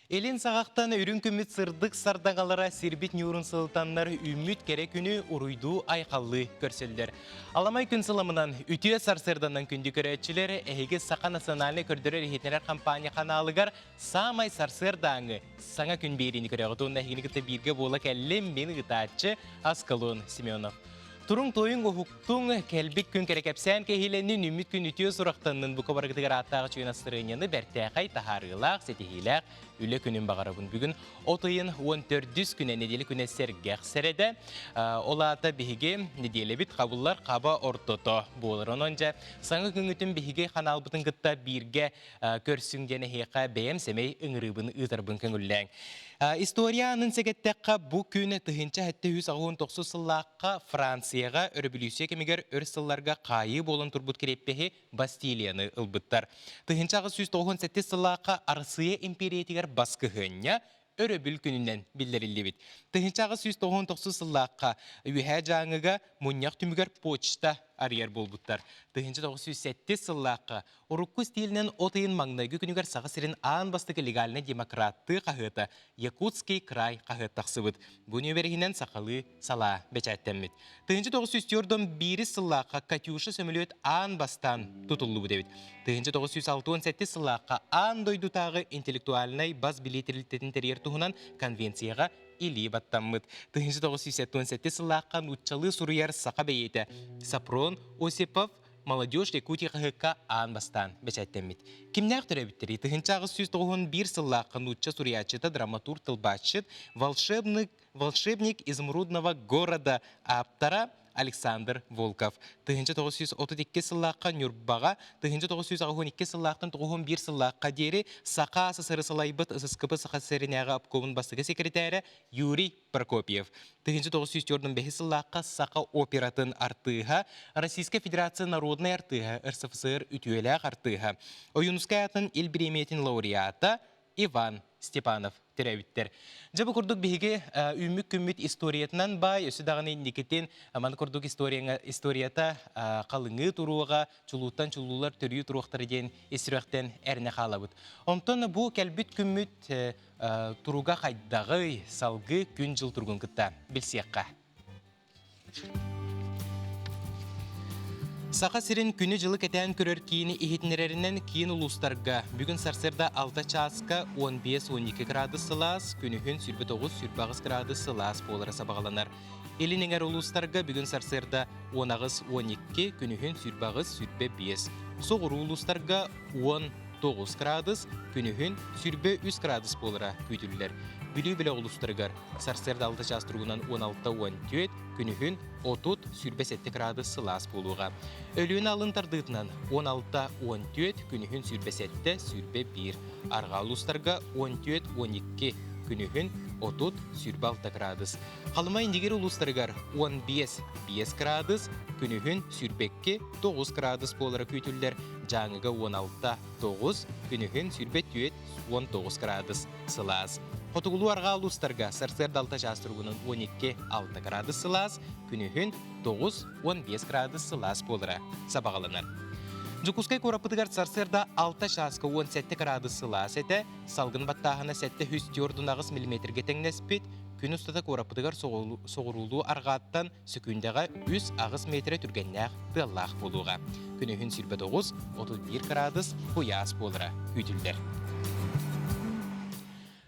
Илин саҕахтан үрүҥ күммүт сырдык сардаҥалара сирбит ньуурун сылытаннар үүммүт кэрэ күнү уруйдуу-айхаллыы көрсөллөр. Аламай күн сыламынан үтүө сарсыарданан күндү көрөөччүлэр эһиги Саха национальнай көрдөрөр-иһитиннэрэр компания ханаалыгар саамай сарсыардааҥы саҥа күн биэриини көрөҕүт уонна эһигини кытта бииргэ буола кэллим мин ыытааччы Аскалон Семенов. Туруҥ туойуҥ уһуктуҥ, кэлбит күн кэрэ кэпсээн кэһиилэннин, үүммүт күн үтүө сурахтаннын бука барыгытыгар ааттаах үчүгэй настарыанньаны бэртээхэй таһаарыылаах, ситиһиилээх үлэ күнүн баҕарабын. Бүгүн от ыйын 14 күнэ нэдиэлэ күнэ сэргэх сэрэдэ. Ол аата биһиги нэдиэлэбит хабыллар хаба ортото буолар. Онон дьэ саҥа күҥҥүтүн биһиги ханаалбытын кытта бииргэ көрсүҥ диэн эһиэхэ бэйэм сэмэй ыҥырыыбын ыытарбын көҥүллээҥ. История анын сэгэттэххэ, бу күн 1789 сыллаахха Францияҕа өрөбүлүүссүйэ кэмигэр өр сылларга хаайыы буолан турбут кириэппэһи Бастилияны ылбыттар. 1897 сыллаахха Арассыыйа империятигэр баскыһыанньа өрөбүл күнүнэн биллэриллибит. 1899 сыллаахха Үөһээ Дьааҥыга мунньах түмүгэр почта арыйар буолбуттар. 1907 сыллаахха урукку стилинэн от ыйын маҥнайгы күнүгэр Саха сирин аан бастакы легальнай демократтыы хаһыата Якутский край хаһыат тахсыбыт. Бу нүөмэр сахалыы салаа бэчээттэммит. 1941 сыллаахха Катюша сөмөлүөт аан бастаан тутуллубут эбит. 1967 сыллаахха аан дойдутааҕы интеллектуальнай бас билии тэрилтэтин тэрийэр туһунан конвенцияҕа илии баттаммыт. 1977 сыллаахха нууччалыы суруйар саха бэйиэтэ Сапрон Осипов «Молодежь Якутии» хаһыакка аан бастаан бэчээттэммит. Кимнээх төрөөбүттэрий? 1891 сыллаахха нуучча суруйааччыта, драматург, тылбаасчыт, волшебник, волшебник изумрудного города ааптара Александр Волков. 1932 сыллаахха Ньурбаҕа, 1982 сыллаахтан 91 сыллаахха диэри Саха СССР салайбыт ССКП Саха сиринээҕи обкомун бастакы секретарэ Юрий Прокопьев. 1945 сыллаахха Саха оператын артыыһа, Российскай Федерация народнай артыыһа, РСФСР үтүөлээх артыыһа, Ойуунускай аатын Ил бириэмийэтин лауреата Иван Степанов төрөөбүттэр. Дьэ бу курдук биһиги үүммүт күммүт историятынан баай, өссө даҕаны инникитин маны курдук историята халыҥыы туруоҕа, чулууттан чулуулар төрүү туруохтара диэн ис сүрэхтэн эрэнэ хаалабыт. Онтон бу кэлбит күммүт туруга хайдаҕый, салгыы күн-дьыл туругун кытта билсиэххэ. Саха сирин күнү-дьылы кэтээн көрөр киини иһитиннэрэринэн киин улуустарга бүгүн сарсыарда 6 чааска 15-12 градус сылаас, күнүһүн 29-28 градус сылаас буолара сабаҕаланар. Илин эҥэр улуустарга бүгүн сарсыарда 18-12, күнүһүн 28-25. Соҕуруу улуустарга 19 градус, күнүһүн 23 градус буолара күүтүллэр. Бүлүү бөлөх улуустарыгар Сарсыарда 6 чаас туругунан 16-14, күнүһүн 30-27 градус сылаас буолуоҕа. Өлүөнэ алын тардыытынан 16-14, күнүһүн 27-21, арҕаа улуустарга 14-12, күнүһүн 30-26 градус. Халыма Индигир улуустарыгар 15-5 градус, күнүһүн 22-9 градус буолара күүтүллэр, Дьааҥыга 16-9, күнүһүн 24-19 градус. Сылаас. Хотугулуу-арҕаа улуустарга сарсыарда 6 чаас туругунан 12-6 градус сылаас, күнүһүн 9-15 градус сылаас буолара сабаҕаланар. Дьокуускай куораппытыгар сарсыарда 6 чааска 17 градус сылаас этэ, салгын баттааһына 748 миллиметргэ тэҥнэспит, күн устата куораппытыгар соҕуруулуу арҕааттан сөкүүндэҕэ 3-8 метрэ түргэннээх тыаллаах буолуоҕа. Күнүһүн 29-31 кыраадыс куйаас буолара күүтүллэр.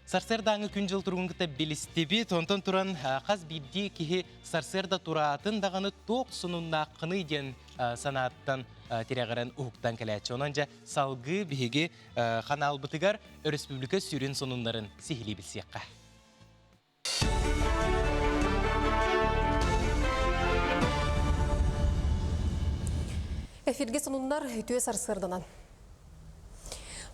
Сарсыардааҥы күн-дьыл туругун кытта билистибит. Онтон туран хас биирдии киһи сарсыарда тураатын даҕаны туох сонуннааххыный диэн санааттан тирэҕирэн уһуктан кэлээччи. Онон дьэ салгыы биһиги ханаалбытыгар өрөспүүбүлүкэ сүрүн сонуннарын сиһилии билсиэххэ. Эфиргэ сонуннар үтүө сарсыарданан.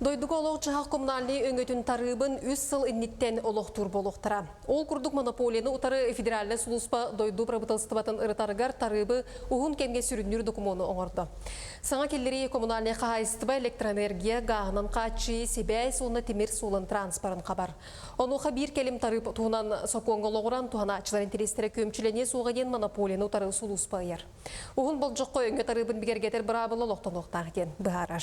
Дойдуга олох-дьаһах коммунальнай өҥөтүн тарыыбын үс сыл инниттэн олохтуур буолуохтара. Ол курдук монополияны утары федеральнай сулууспа дойду правительствотын ырытарыгар тарыыбы уһун кэмҥэ сүрүннүүр докумуону оҥордо. Саҥа киллэрии коммунальнай хаһаайыстыба электроэнергия, гааһынан хааччыйыы, сибээс уонна тимир суолун транспорын хабар. Онуоха биир кэлим тарыып туһунан сокуоҥҥа олоҕуран туһанааччылар интэриэстэрэ күөмчүлэниэ суоҕа диэн монополияны утары сулууспа ыйар. Уһун болдьоххо өҥө тарыыбын бигэргэтэр быраабыла олохтонуохтаах диэн быһаарар.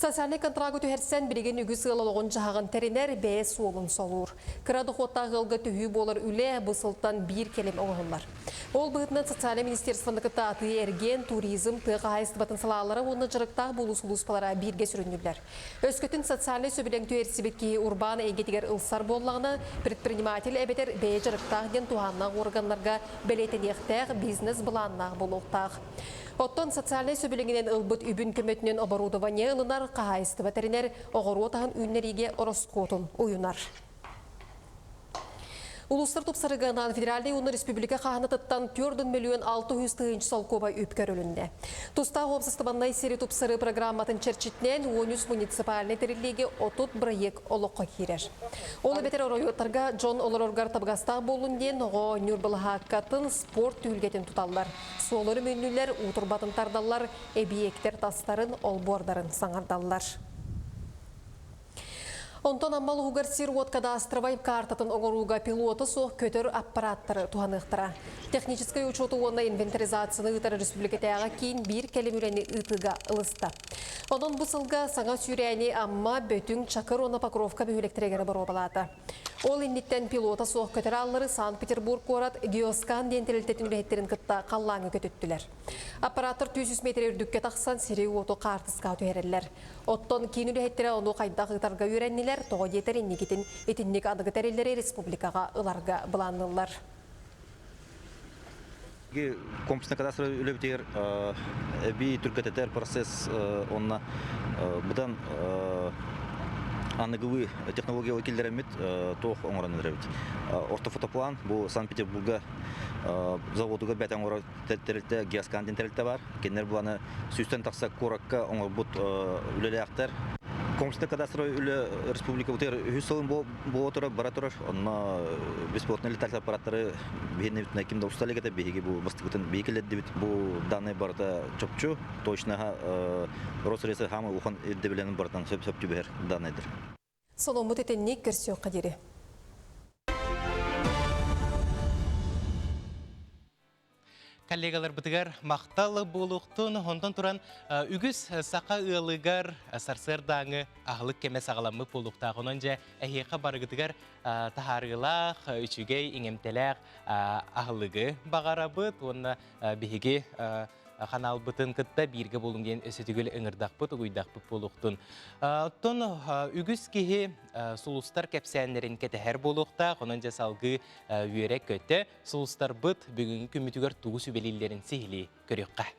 Социальнай контрагы түһэрсэн билигин үгүс ыал олоҕун дьаһаҕын тэринэр, бэйэ суолун солуур. Кыра дохуоттаах ыалга төһүү буолар үлэ бу сылтан биир кэлим оҥоһуллар. Ол быһыытынан социальнай министерствоны кытта атыы-эргиэн, туризм, тыа хаһаайыстыбатын салаалара уонна дьарыктаах буолуу сулууспалара бииргэ сүрүннүүллэр. Өскөтүн социальнай сөбүлэҥ түһэрсибит киһи урбаан эйгэтигэр ылсар буоллаҕына, предприниматель эбэтэр бэйэ дьарыктаах диэн туһааннаах уорганнарга бэлиэтэниэхтээх бизнес-былааннаах буолуохтаах. Оттон социальнай сөбүлэҥинэн ылбыт үбүн көмөтүнэн оборудование ылынар, хаһаайыстыба тэринэр, оҕуруот аһын үүннэриигэ ороскуотун уйунар. Улуустар тупсарыга анаан федеральнай уонна республика хаһанатыттан 4 миллион 600 тыһыынча солкуобай үп көрүлүннэ. Тустаах уопсастыбаннай сири тупсарыы программатын чэрчитинэн 13 муниципальнай тэриллиигэ 30 бырайыак олоххо киирэр. Ол эбэтэр оройуоттарга дьон олороргар табыгастаах буоллун диэн оҕо оонньуур былаһааккатын, спорт түһүлгэтин туталлар. Суоллары мүннүлэр, уу турбатын тардаллар, эбийиэктэр тастарын, олбуордарын саҥардаллар. Онтон Амма улууһугар сир-уот кадастровай картатын оҥорууга пилота суох көтөр аппараттары туһаныахтара. Техническэй учуоту уонна инвентаризацияны ыытар республикатааҕы киин биир кэлим үлэни ыытыыга ылыста. Онон бу сылга саҥа сүүрээни Амма, Бөтүҥ, Чакыр уонна Покровка бөһүөлэктэригэр боруобалаата. Ол инниттэн пилота суох көтөр ааллары Санкт-Петербург куорат Геоскан диэн тэрилтэтин үлэһиттэрин кытта халлааҥҥа көтүттүлэр. Аппараттар 400 метр үрдүккэ тахсан сири-уоту хаартыскаҕа түһэрэллэр. Оттон киин үлэһиттэрэ ону хайдах ыытарга үөрэннилэр, тоҕо диэтэр инникитин итинник аныгы тэриллэри республикаҕа ыларга былаанныыллар. Комплексно кадастровай үлэбитигэр эбии түргэтэтэр процесс онно быдан аныгылыы технологиялар киллэрэммит туох оҥорон эрэбит. Ортофотоплан бу Санкт-Петербурга заводугар бэт оҥорор тэрилтэ Геоскан диэн тэрилтэ баар. Кинилэр буланы сүүстэн тахса куоракка оҥорбут үлэлээхтэр. Комплексно кадастровай үлэ республикабытыгар үһүс сылын буола турар, бара турар. Онно беспилотный летательный аппараттары биһиги ким да уста илик этэ, биһиги бу бастакытын биһиги кэлэрдибит. Бу данные барыта чопчу, точно Росреестр хаамы улахан ирдэбилэнин барытын сөп-сөп түбэһэр данныйдар. Соломмут итинник көрсүөххэ диэри. Коллегаларбытыгар махтал буолуохтун, онтон туран үгүс саха ыалыгар сарсыардааҥы аһылык кэмэ саҕаламмыт буолуохтаах. Онон дьэ эһиэхэ барыгытыгар таһаарыылаах, үчүгэй, иҥэмтэлээх аһылыгы баҕарабыт уонна биһиги ханаалбытын кытта бииргэ буолуҥ диэн өссө төгүл ыҥырдахпыт, угуйдахпыт буолуохтун. Оттон үгүс киһи сулустар кэпсээннэрин кэтэһэр буолуохтаах, онон дьэ салгыы үөрэ-көтө сулустарбыт бүгүҥҥү күммүтүгэр тугу сүбэлииллэрин сиһилии көрүөххэ.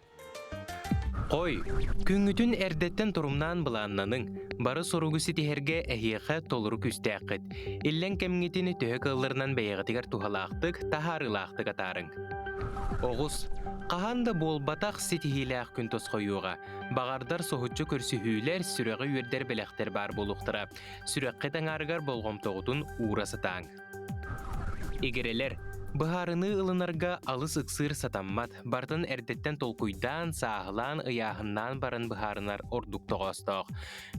Хой, күҥҥүтүн эрдэттэн торумнаан былааннаныҥ. Бары соругу ситиһэргэ эһиэхэ толору күүстээххит. Иллэҥ кэмҥитин төһө кыалларынан бэйэҕитигэр туһалаахтык, таһаарыылаахтык атаарыҥ. Оҕус, хаһан да буолбатах ситиһиилээх күн тосхойуоҕа. Баҕардар соһуччу көрсүһүүлэр, сүрэҕи үөрдэр бэлэхтэр баар буолуохтара. Сүрэххит аҥаарыгар болҕомтоҕутун уура сатааҥ. Игирэлэр, быһаарыныы ылынарга алыс ыксыыр сатаммат, барытын эрдэттэн толкуйдаан, сааһылаан, ыйааһыннаан баран быһаарынар ордук тоҕоостоох.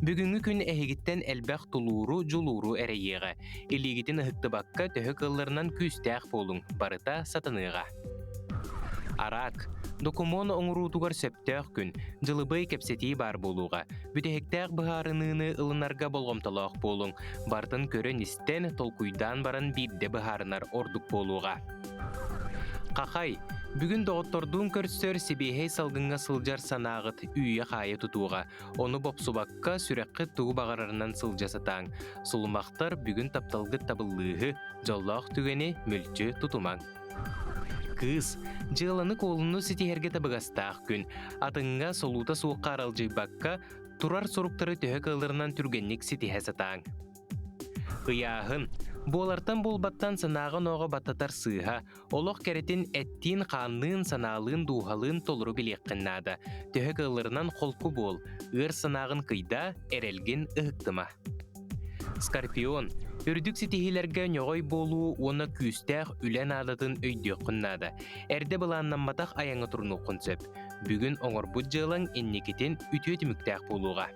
Бүгүҥҥү күн эһигиттэн элбэх тулууру, дьулууру эрэйиэҕэ. Илиигитин ыһыктыбакка төһө кыалларынан күүстээх буолуҥ, барыта сатаныаҕа. Араак. Докумуон оҥоруутугар сөптөөх күн, дьылыбый кэпсэтии баар буолуоҕа. Бүтэһиктээх быһаарыныыны ылынарга болҕомтолоох буолуҥ. Барытын көрөн-истэн, толкуйдаан баран биирдэ быһаарынар ордук буолуоҕа. Хахай. Бүгүн доҕоттордуун көрсөр, сибиэһэй салгыҥҥа сылдьар санааҕыт үүйэ-хаайа тутуоҕа. Ону бопсубакка, сүрэххит тугу баҕарарынан сылдьа сатааҥ. Сулумахтар бүгүн тапталгыт табыллыыһы, дьоллоох түгэни мүлчү тутумаҥ. Кыыс, дьыаланы-куолуну ситиһэргэ табыгастаах күн. Атыҥҥа солуута суохха аралдьыйбакка, турар соруктары төһө кыалларынан түргэнник ситиһэ сатааҥ. Ыйааһын. Буолартан буолбаттан санааҕа-онооҕо баттатар сыыһа, олох кэрэтин эттиин-хаанныын, санаалыын, дууһалыын толору билиэххин наада. Төһө кыалларынан холку буол, ыар санааҕын кыйдаа, эрэлгин ыһыктыма. Скорпион, үрдүк ситиһиилэргэ ньоҕой буолуу уонна күүстээх үлэ наадатын өйдүөххүн наада. Эрдэ былааннамматах айаҥҥа турунуоххун сөп. Бүгүн оҥорбут дьыалаҥ инникитин үтүө түмүктээх буолуоҕа.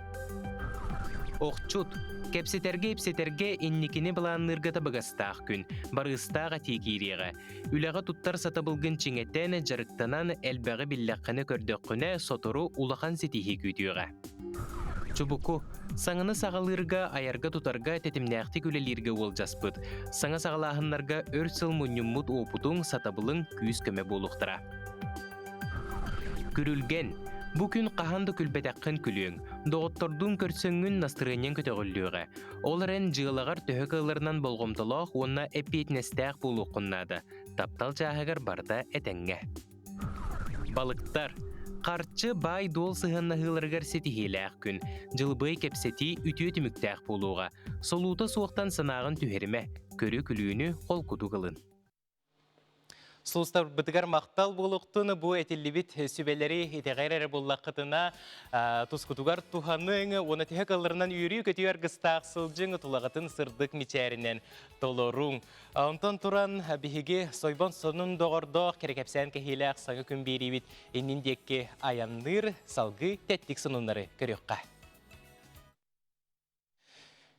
Охчут, кэпсэтэргэ-ипсэтэргэ инникини былаанныырга табыгастаах күн, барыыстаах этии киириэҕэ. Үлэҕэ туттар сатабылгын чиҥэтэн, дьарыктанан, элбэҕи биллэххинэ-көрдөххүнэ, сотору улахан ситиһии күүтүөҕэ. Чубуку, саҥаны саҕалыырга, айарга-тутарга тэтимнээхтик үлэлииргэ уолдьаспыт. Саҥа саҕалааһыннарга өр сыл мунньуммут уопутуҥ, сатабылыҥ күүс-көмө буолуохтара. Күрүлгэн. Бу күн хаһан да күлбэтэххин күлүөҥ. Доҕоттордуун көрсөҥҥүн настырыанньаҥ көтөҕүллүөҕэ. Ол эрэн дьыалаҕар төһө кыалларынан болҕомтолоох уонна эппиэтинэстээх буолуоххун наада. Таптал чааһыгар барыта этэҥҥэ. Балыктар. Харчы баай-дуол сыһыаннаһыыларыгар ситиһиилээх күн. Дьылбыай кэпсэтии үтүө түмүктээх буолуоҕа. Солуута суохтан санааҕын түһэримэ. Көрү-күлүүнү холкутук ылын. Сулустарбытыгар махтал буолуохтун бу этиллибит сүбэлэри итэҕэр эрэ буллаххытына тускутугар туһаныҥ уонна төһө кылларынан үөрүү-көтүү аргыстаах сылдьыҥ тулаҕытын сырдык мичээринэн толоруҥ. Онтон туран биһиги сойбон сонун доҕордоох кэрэкэпсээн кэһиилээх саҥа күн биэриибит иннин диэки айанныыр салгыы тэттик сонуннары көрүөххэ.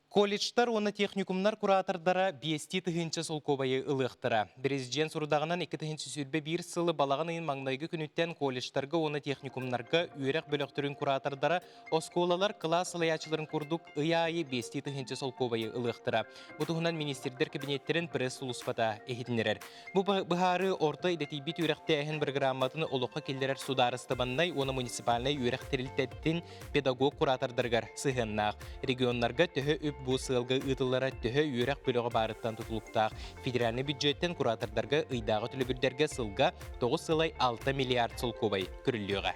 Колледжтар уонна техникумнар куратордара биэстии тыһыынча солкуобайы ылыахтара. Президент сурудаҕынан 2021 сылы балаҕан ыйын маҥнайгы күнүттэн колледжтарга уонна техникумнарга үөрэх бөлөхтөрүн куратордара оскуолалар кылаас салайааччыларын курдук ый аайы биэстии тыһыынча солкуобайы ылыахтара. Бу туһунан министрдэр кабинеттэрин пресс-сулууспата иһитиннэрэр. Бу быһаарыы орто идэтийбит үөрэхтээһин бырагырааматын олоххо киллэрэр судаарыстыбаннай уонна муниципальнай үөрэх тэрилтэтин педагог-куратордарыгар сыһыаннаах. Регионнарга төһө үп бу сыалга ыытыллара төһө үөрэх бөлөҕө баарыттан тутулуктаах. Федеральнай бюджеттэн куратордарга ыйдааҕы төлөбүрдэргэ сылга 9 сылай 6 миллиард солкуобай көрүллүөҕэ.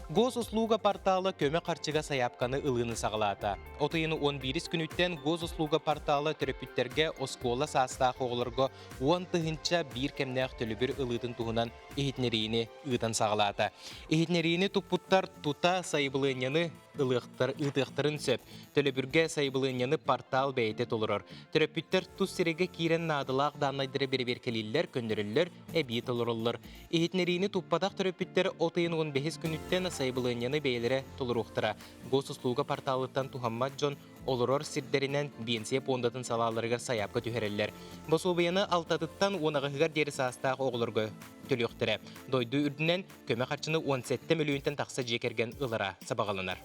Госуслуга портала көмө харчыга сайаапканы ылыыны саҕалаата. От ыйын 11 күнүттэн Госуслуга портала төрөппүттэргэ оскуола саастаах оҕолорго 10 001 кэмнээх төлөбүр ылыытын туһунан иһитиннэриини ыытан саҕалаата. Иһитиннэриини туппуттар тута сайабылыанньаны ылыахтар, ыытыахтарын сөп. Төлөбүргэ сайабылыанньаны портал бэйэтэ толорор. Төрөппүттэр тус сирэйгэ киирэн наадалаах дааннайдары бэрэбиэркэлииллэр, көннөрөллөр, эбии толороллор. Иһитиннэриини туппатах төрөппүттэр от ыйын 15 күнүттэн сайабылыанньаны бэйэлэрэ толоруохтара. Госуслуга порталыттан туһаммат дьон олорор сирдэринэн биэнсийэ пуондатын салааларыгар сайаапка түһэрэллэр. Босуобуйаны алтатыттан 18-ыгар диэри саастаах оҕолорго төлүөхтэрэ. Дойду үрдүнэн көмө харчыны 17 мөлүйүөнтэн тахса дьиэ кэргэн ылара сабаҕаланар.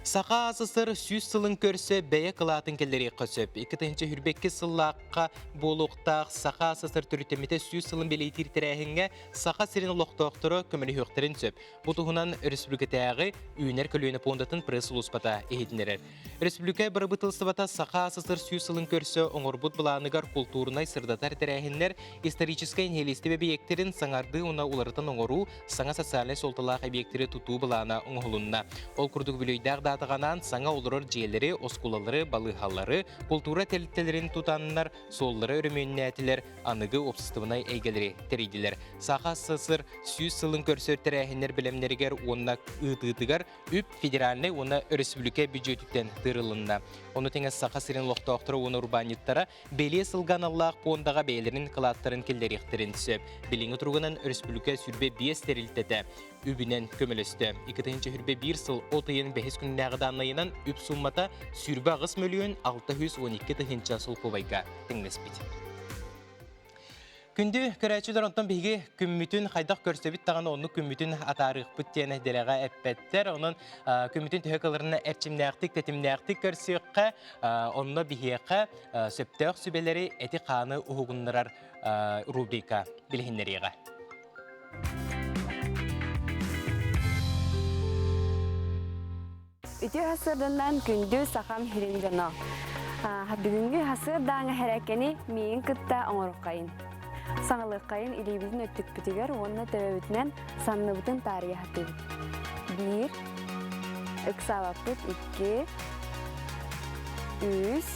Саха АССР 100 сылын көрсө бэйэ кылаатын киллэриэххэ сөп. 2022 сыллаахха буолуохтаах Саха АССР төрүттэммитэ 100 сылын бэлиэтиир тэрээһиҥҥэ Саха сирин олохтоохторо көмөлөһүөхтэрин сөп. Бу туһунан республикатааҕы Үүнэр көлүөнэ пуондатын пресс-сулууспата иһитиннэрэр. Республика бырабыыталыстыбата Саха АССР 100 сылын көрсө оҥорбут былааныгар култуурунай сырдатар тэрээһиннэр, историческай нэһилиэстибэ эбийиэктэрин саҥардыы уонна уларытан оҥоруу, саҥа социальнай суолталаах эбийиэктэри тутуу былаана оҥоһулунна. Ол курдук үбүлүөйдээх даатаҕа саҥа олорор дьиэлэри, оскуолалары, балыыһалары, култуура тэрилтэлэрин тутаннар, суоллары өрөмүөннээтилэр, аныгы уопсастыбаннай эйгэлэри тэрийдилэр. Саха СССР 100 сылын көрсөр тэрээһиннэр бэлэмнэригэр уонна ыытыытыгар үп федеральнай уонна өрөспүүбүлүкэ бүддьүөтүттэн тыырылынна. Ону тэҥэ Саха сирин олохтоохторо уонна урбаанньыттара бэлиэ сылга аналлаах пуондаҕа бэйэлэрин кылааттарын киллэриэхтэрин сөп. Билиҥҥи туругунан өрөспүүбүлүкэ 25 тэрилтэтэ үбүнэн көмөлөстө. 2021 сыл от ыйын бэһис күннээҕи дааннайынан үп суммата 28 мөлүйүөн 612 тыһыынча солкуобайга тэҥнэспит. Күндү көрөөччүлэр, онтон биһиги күммүтүн хайдах көрсөбүт даҕаны оннук күммүтүн атаарыахпыт диэн дэлэҕэ эппэттэр. Онон күммүтүн төһө кыларына эрчимнээхтик, тэтимнээхтик көрсүөххэ, онно биһиэхэ сөптөөх сүбэлэри эти-хааны уһугуннарар рубрика билиһиннэриэҕэ. Үтүө сарсыарданан күндү сахам сирин дьоно. Бүгүҥҥү сарсыардааҥы хэрээккэни миигин кытта оҥоруоххайын. Саҥалыаххайын илиибитин өттүкпүтүгэр уонна төбөбүтүнэн санныбытын таарыйа сатыыбыт. Биир, ыксаабаппыт икки, үс,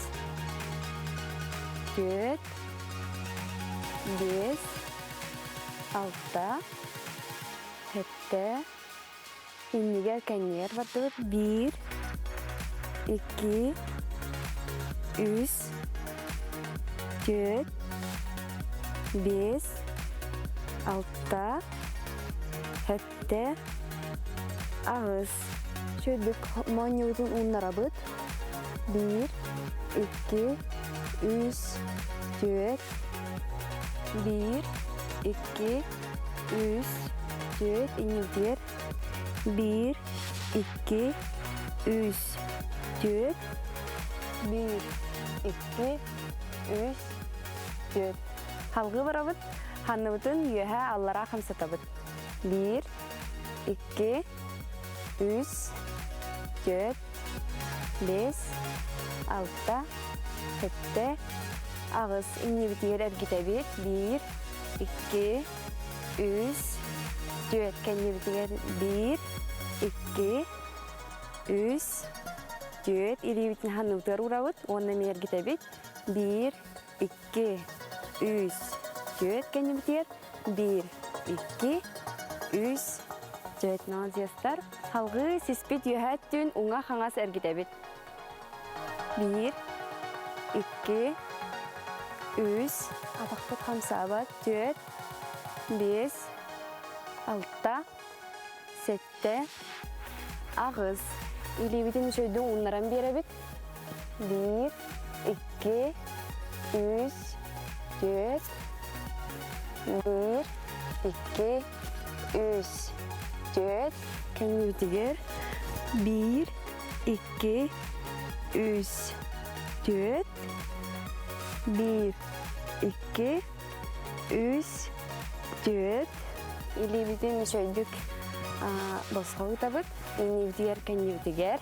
түөрт, биэс, алта, сэттэ, Иннигэр кэннигэр бардыбыт. Биир, икки, үс, түөрт, биэс, алта, сэттэ, аҕыс. Сүүрдүк моонньубутун ууннарабыт. Биир, икки, үс, түөрт, биир, икки, үс, түөрт, иннибитигэр. Биир, икки, үс, түөрт. Биир, икки, үс, түөрт. Халгыы барабыт, ханныбытын үөһэ аллараа хамсатабыт. Биир, икки, үс, түөрт, бэс, алта, сэттэ, аҕыс. Иннибитигэр эргитэбит. Биир, икки, үс, түөрт. Кэннибитигэр биир, икки, үс, түөрт. Илиибитин ханныбытыгар уурабыт уонна эмиэ эргитэбит. Биир, икки, үс, түөрт кэннибитигэр биир, икки, үс, түөрт. Молодецтар. Салгыы сиспит үөһээ өттүн уҥа-хаҥас эргитэбит. Биир, икки, үс, атахпыт хамсаабат, түөрт, биэс, алта, сэттэ, аҕыс. Илиибитин үчүгэйдик ууннаран биэрэбит. Биир, икки, үс, түөрт, биир, икки, үс, түөрт. Кэннибитигэр биир, икки, үс, түөрт, биир, икки, үс, түөрт. Илиибитин үчүгэйдик босхо ыытабыт. Иннибитигэр, кэннибитигэр.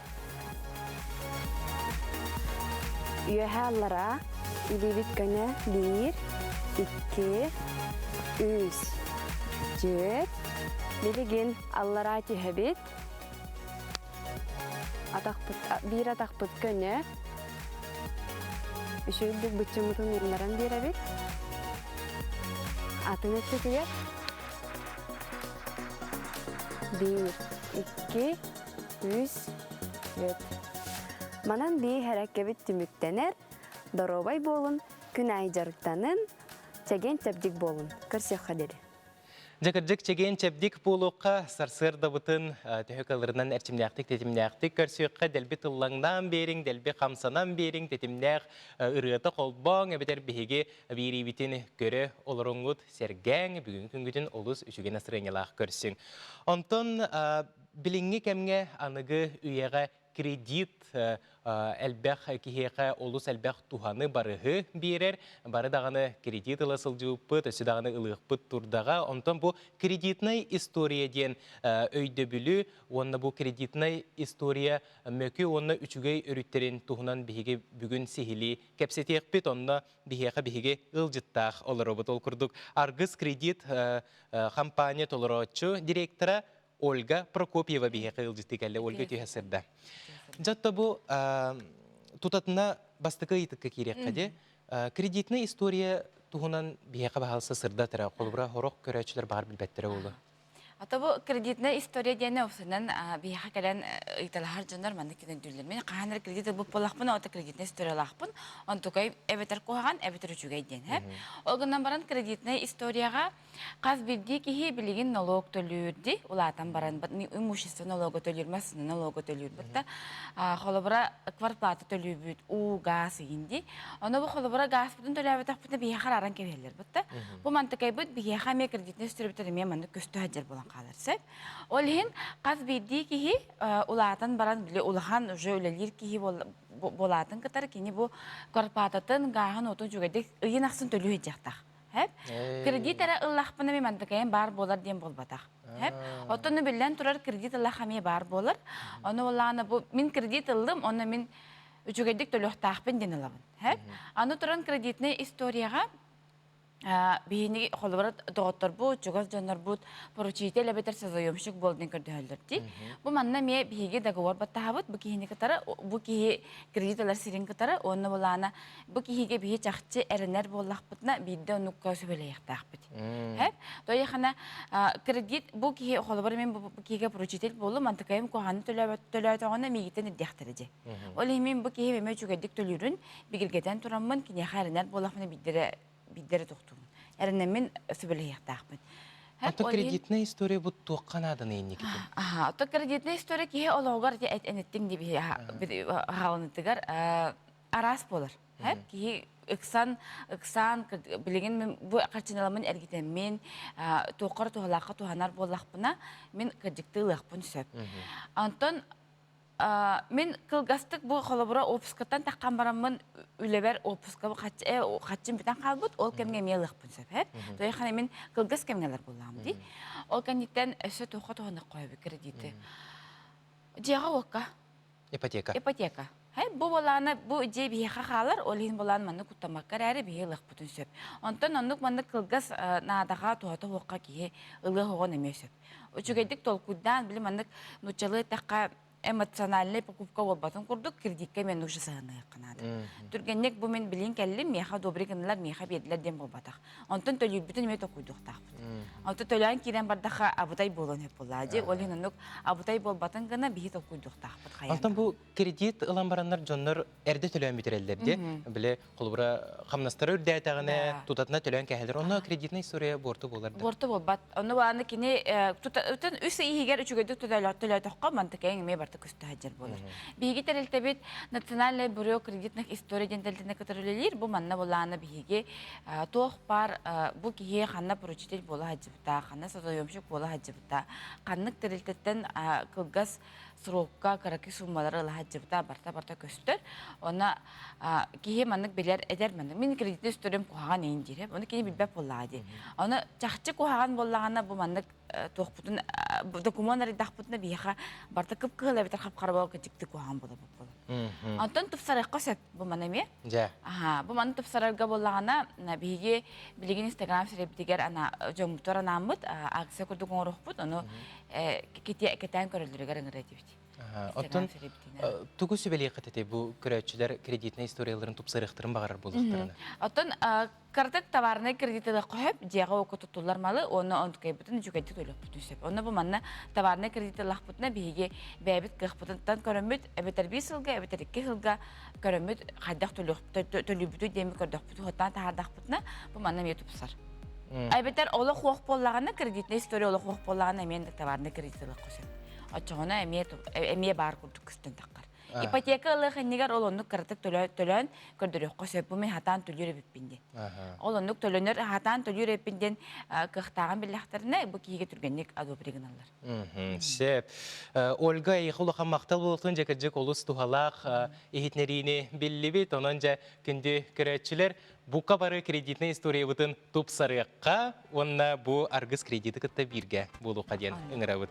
Үөһэ аллара илиибит көнө биир, икки, үс, түөрт. Билигин аллараа түһэбит. Атахпыт, биир атахпыт көнө. Үчүгэйдик быччыммытын ууннаран биэрэбит. Атын өттүтүгэр биир, икки, үс, түөрт. Манан бии хэрэккэбит түмүктэнэр. Доруобай буолун, күн аайы дьарыктанын, чэгиэн-чэбдик буолун. Көрсүөххэ диэри. Дьэ кырдьык чэгиэн-чэбдик буолуохха, сарсыардабытын төһө кыалларынан эрчимнээхтик, тэтимнээхтик көрсүөххэ, дэлби тыллаҥнаан биэриҥ, дэлби хамсанан биэриҥ, тэтимнээх ырыата холбооҥ, эбэтэр биһиги биэриибитин көрө олоруҥҥут, сэргээҥ, бүгүҥҥү күҥҥүтүн олус үчүгэй настырыанньалаах көрсүҥ. Онтон билиҥҥи кэмҥэ аныгы үйэҕэ кредит элбэх киһиэхэ олус элбэх туһаны барыһы биэрэр. Бары даҕаны кредит ыла сылдьыбыппыт, өссө даҕаны ылыахпыт турдаҕа. Онтон бу кредитнай история диэн өйдөбүлү уонна бу кредитнай история мөкү уонна үчүгэй өрүттэрин туһунан биһиги бүгүн сиһилии кэпсэтиэхпит. Онно биһиэхэ биһиги ыалдьыттаах олоробут. Ол курдук Аргыс кредит компания толорооччу директора Ольга Прокопьева биһиэхэ ыалдьыттыы кэллэ. Ольга түһэ сырда. Дьэ бу тутатына бастакы ыйытыкка киириэххэ дии. Кредитная история туһунан биһиэхэ баһаалса сырдатара. Холобура, хорох көрөөччүлэр баар билбэттэрэ буолуо. Ата бу кредитная история диэни опсунан биһиэхэ кэлэн ыйыталаһар дьоннор маннык кенөдүүллэр. Мен хаһан эрэ кредит ылбыт буоллахпына, ото кредитная историялаахпын. Онтукай эбэтэр куһаҕан, эбэтэр үчүгэй диэн. Ол гынан баран кредитная историяҕа Хас биирдии киһи билигин нолуок төлүүр дии, улаатан баран имущество нолуога төлүүр, массыына нолуога төлүүр бытта. Холобура, квартплата төлүүбүт, уу, гаас иһин дии. Ону бу холобура гааспытын төлөөбөтөхпүтүнэ биһиэхэ арааран кэбиһэллэр бытта. Бу мантыкайбыт биһиэхэ эмиэ кредитнэй үстүрүбүтэр эмиэ маннык көстө сылдьар буолан хаалар сөп. Ол иһин хас биирдии киһи улаатан баран били улахан уже үлэлиир киһи буолаатын кытары кини бу квартплататын, гааһын, уотун үчүгэйдик ыйын ахсын төлүү сылдьыахтаах. Хэп. Кредит эрэ ыллахпына ми мантыкайым баар буолар диэн буолбатах. Хэп. Оттон биллэн турар кредит ыллах эмиэ баар буолар. Ону буоллаҕына бу мин кредит ыллым, онно мин үчүгэйдик төлүөхтаахпын диэн ылабын. Хэп. Аны туран кредитнэй историяҕа биһини холобура доҕотторбут, чугас дьоннорбут поручитель эбэтэр созаемщик буол диэн көрдөһөллөр дии. Бу манна эмиэ биһиги договор баттаһабыт, бу киһини кытары, бу киһи кредит ылар сирин кытары, уонна булаана Бу киһигэ биһи чахчы эрэнэр буоллахпытына биирдэ оннукка сүбэлэһиэхтээхпит. Хэп? Тояхана кредит бу киһи холобур мен бу киһигэ поручитель буоллум, антыкайым куһаҕаны төлөөтөҕүнэ миигиттэн ирдиэхтэрэ дии. Ол иһин мин бу киһи эмиэ үчүгэйдик төлүүрүн бигэргэтэн тураммын киниэхэ эрэнэр буоллахпына биирдэрэ биирдэрэ тохтуубун. Эрэнэммин сүбэлэһиэхтээхпин. Ото кредитная история бу туохха нааданы инникитин? Аха, ото кредитная история киһи олоҕугар энеттиҥ диби хаалынытыгар. Араас буолар. Киһи ыксан, ыксаан, билигин мин бу харчыналаммын эргитэммин, туоххар туһалаахха туһанар буоллахпына, мин кырдьыктыы ылыахпын сөп. Онтон мин кылгастык бу холобура отпускаттан таххан бараммын үлэбэр отпуска хаччым бүтэн хаалбыт, ол кэмҥэ эмиэ ылыахпын сөп. Тоойхана мин кылгас кэмҥэ ылар буоллаҕым дии. Ол кэнниттэн өссө туохха туһаныах хойобут кредиты. Дьиэҕэ-уокка. Ипотека. Ипотека. Хэ, бу болаана бу дьиэ биһиэхэ хаалар, ол иһин болаан маннык куттаммакка эрээри биһи ылыахпытын сөп. Онтон оннук маннык кылгас наадаҕа туһата суохха киһи ылыах оҕон эмиэ сөп. Үчүгэйдик толкуйдаан, били маннык нууччалыы эттэххэ эмоциональнай покупка буолбатын курдук кредиккэ эмиэ нужно сыһыаныахха наада. Түргэнник бу мин билин кэллим, миэхэ добрый гыннылар, миэхэ биэрдилэр диэн буолбатах. Онтон төлүүрбүтүн эмиэ толкуйдуохтаахпыт. Онтон төлөөн киирэн бардахха абытай буолуон сөп буоллаа дии. Ол иһин оннук абытай буолбатын гына биһи толкуйдуохтаахпыт хайаан. Онтон бу кредит ылан бараннар дьоннор эрдэ төлөөн бүтэрэллэр дии. Били холобура хамнастара үрдээтэҕинэ тутатына төлөөн кэһэлэр. Онно кредитная история буорту буолар да. Буорту буолбат. Онно аны кини үтэн үс иһигэр үчүгэйдик төлөөтөххө мантыкайын эмиэ барыта көстө сылдьар буолар. Биһиги тэрилтэбит Национальное бюро кредитных историй диэн тэрилтэни кытары үлэлиир. Бу манна булаана биһиги туох баар бу киһи ханна поручитель буола сылдьыбыта, ханна созаемщик буола сылдьыбыта, ханнык тэрилтэттэн кылгас срокка кыракый суммалары ыла сылдьыбыта барыта-барыта көстөр. Онно киһи маннык билэр, эдэр маннык мин кредитный историям куһаҕан иин диир. Ону кини билбэт буоллаҕа дии. Ону чахчы куһаҕан буоллаҕына бу маннык туохпутун докумуон арыйдахпытына биһиэхэ барыта кып-кыһыл эбэтэр хап-хара буола кырдьыкты куһаҕан буола буолар. Онтон тупсарыахха сөп бу маны эмиэ. Дьэ. Аха, бу маны тупсарарга буоллаҕына биһиги билигин Инстаграм сирэйбитигэр ана дьоммутугар анааммыт акция курдук оҥоруохпут, ону кэтээн көрөллөрүгэр ыҥырыа этибит. Оттон тугу сүбэлиэххит этэй бу көрөөччүлэр кредитнэй историяларын тупсарыахтарын баҕарар буоллахтарына? Оттон кыратык товарнай кредит ылыахха сөп, дьиэҕэ уокка туттуллар малы уонна онтукайбытын үчүгэйдик төлүөхпүтүн сөп. Онно бу манна товарнай кредит ыллахпытына биһиги бэйэбит кыахпытыттан көрөммүт, эбэтэр биир сылга, эбэтэр икки сылга көрөммүт хайдах төлүүбүтүй диэми көрдөхпүт, уһуттаан таһаардахпытына бу манна эмиэ тупсар. Эбэтэр олох уох буоллаҕына, кредитная история олох уох буоллаҕына эмиэ товарнай кредит ылыахха сөп. Оччоҕуна эмиэ эмиэ баар курдук көстөн таххар. Ипотека ылыах иннигэр ол оннук кыратык төлөөн көрдөрүөххэ сөп. Бу мин хатаан төлүүр эбиппин диэн. Ол оннук төлөнөр, хатаан төлүүр эбиппин диэн кыахтааҕын биллэхтэринэ, бу киһигэ түргэнник одобри гыналлар. Сөп. Ольга, эйиэхэ улахан махтал буолуохтун, дьэ кырдьык олус туһалаах иһитиннэриини биллибит. Онон дьэ күндү көрөөччүлэр, бука бары кредитнэй историябытын тупсарыахха уонна бу аргыс кредиты кытта бииргэ буолуохха диэн ыҥырабыт.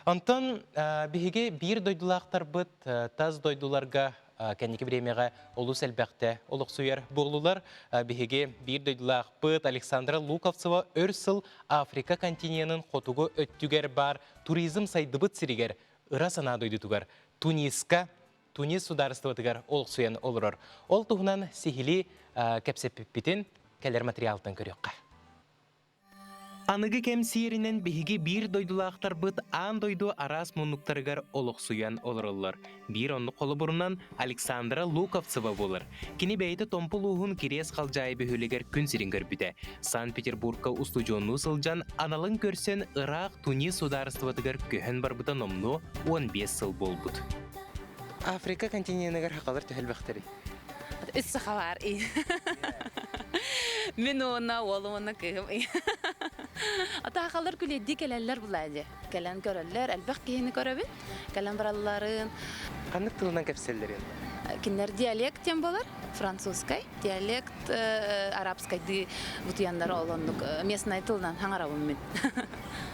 Онтон биһиги биир дойдулаахтарбыт тас дойдуларга кэнники бириэмэҕэ олус элбэхтэ олохсуйар буоллулар. Биһиги биир дойдулаахпыт Александра Луковцева өр сыл Африка континенын хотугу өттүгэр баар туризм сайдыбыт сиригэр ыра санаа дойдутугар Туниска Тунис судаарыстыбатыгар олохсуйан олорор. Ол туһунан сиһилии кэпсэппиппитин кэлэр материалтан көрүөххэ. Аныгы кэм сиэринэн биһиги биир дойдулаахтарбыт аан дойду араас муннуктарыгар олохсуйан олороллор. Биир оннук холобурунан Александра Луковцева буолар. Кини бэйэтэ Томпо улууһун Кириэс Халдьаайы бөһүөлэгэр күн сирин көрбүтэ. Санкт-Петербургка устудьуоннуу сылдьан аналын көрсөн ыраах Тунис судаарыстыбатыгар көһөн барбыта номнуо 15 сыл буолбут. Африка континеныгар хахалар төһө элбэхтэрий? Үс саха баар. Мин уонна уолум уонна кыыһым. Ата хахалар күлэдди кэлэллэр булаа Кэлэн көрөллөр, элбэх киһини көрөбүн. Кэлэн баралларын. Ханнык тылынан кэпсэллэрин? Кинилэр диалект диэн болар, французскай диалект, арабскайдыы бутуяннар ол оннук местный тылынан хаҥарабын мин.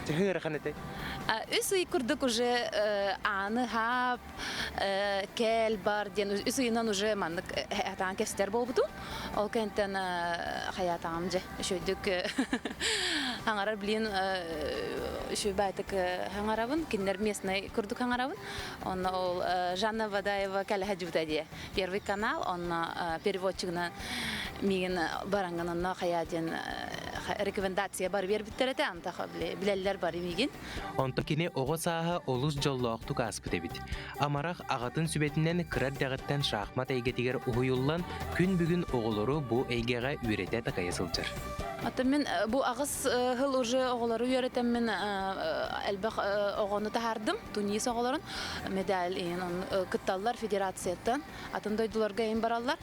Төһө ыарахан этэй? Үс ый курдук уже ааны хаап, кэл бар диэн үс ыйынан уже маннык атаан кэпсэтэр буолбутум. Ол кэнтэн хайаатаҕым дьэ үчүгдүк хаҥарар билин үчүгэй баайтык хаҥарабын, кинилэр местный курдук хаҥарабын. Онно ол Жанна Бадаева кэлэһэ дьыбыта диэ. Первый канал, онно переводчигынан миигин бараҥҥын онно хайаа диэн рекомендация бар биэрбиттэр этэ, антах билэллэр бары миигин. Онтон кини оҕо сааһа олус дьоллоохтук ааспыт эбит. Амарах аҕатын сүбэтинэн кыра эрдэҕиттэн шахмат эйгэтигэр уһуйуллан, күн бүгүн оҕолору бу эйгэҕэ үөрэтэ-такайа сылдьар. Ата мин бу аҕыс сыл уже оҕолору үөрэтэммин элбэх оҕону таһаардым, Тунис оҕолорун медаль иһин кытталлар федерацияттан, атын дойдуларга иһин бараллар.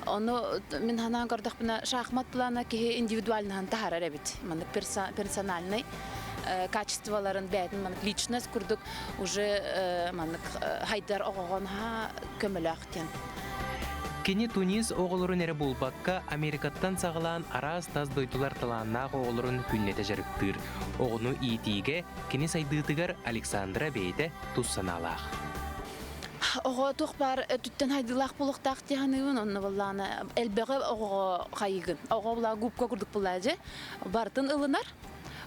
Ону мин ханаан көрдөхпүнэ шахмат плана киһи индивидуальныһын таһаарар эбит. Маннык персональный качестволарын бэйэтин маннык личность курдук уже маннык хайдар оҕоҕон көмөлөөх диэн. Кини Тунис оҕолорун эрэ буолбакка, Америкаттан саҕалаан араас тас дойдулар талааннаах оҕолорун күннэтэ дьарыктыыр. Оҕону иитиигэ кини сайдыытыгар Александра бэйэтэ тус санаалаах. Оҕо туох баар өттүттэн хайдыылаах буолуохтаах дии саныыбын. Онно буоллаҕына элбэҕи оҕоҕо хайыгын. Оҕо була губка курдук буоллаа дьэ. Барытын ылынар.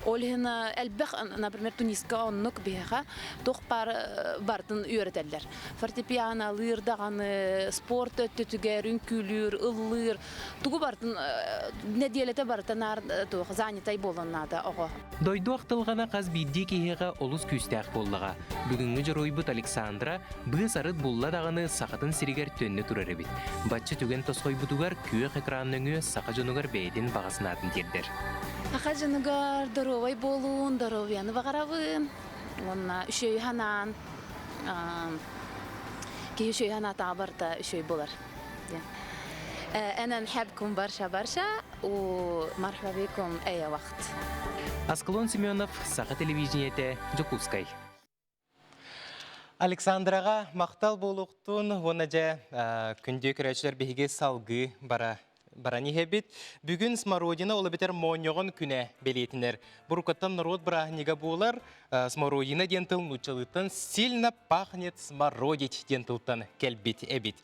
Ол иһин элбэх, например, Туниска оннук биһиэхэ туох баар барытын үөрэтэллэр. Фортепианолыыр даҕаны, спорт өттүтүгэр, үҥкүүлүүр, ыллыыр, тугу барытын нэдиэлэтэ барыта наар туох занятай буолуон наада оҕо. Дойду ахтылҕана хас биирдии киһиэхэ олус күүстээх буоллаҕа. Бүгүҥҥү дьоруойбут Александра быыс-арыт булла даҕаны сахатын сиригэр төннө турар эбит. Бачча түгэн тосхойбутугар күөх экран нөҥүө саха дьонугар бэйэтин баҕа санаатын тиэрдэр. Саха дьонугар доруобай буолуун, доруобуйаны баҕарабын уонна үчүгэй санаан киһи үчүгэй санаатаҕа барыта үчүгэй буолар диэн. أنا نحبكم برشا برشا ومرحبا بكم أي وقت. Аскалон Семенов, Саха телевидениете, Дьокуускай. Александраҕа махтал буолуохтун уонна дьэ күндү көрөөччүлэр биһиги салгыы бара баран иһэбит. Бүгүн Смородина ол эбэтэр моонньоҕон күнэ бэлиэтинэр. Бурукаттан норуот бырааһынньыга буолар. Смородина диэн тыл нууччалыыттан сильно пахнет смородить диэн тылтан кэлбит эбит.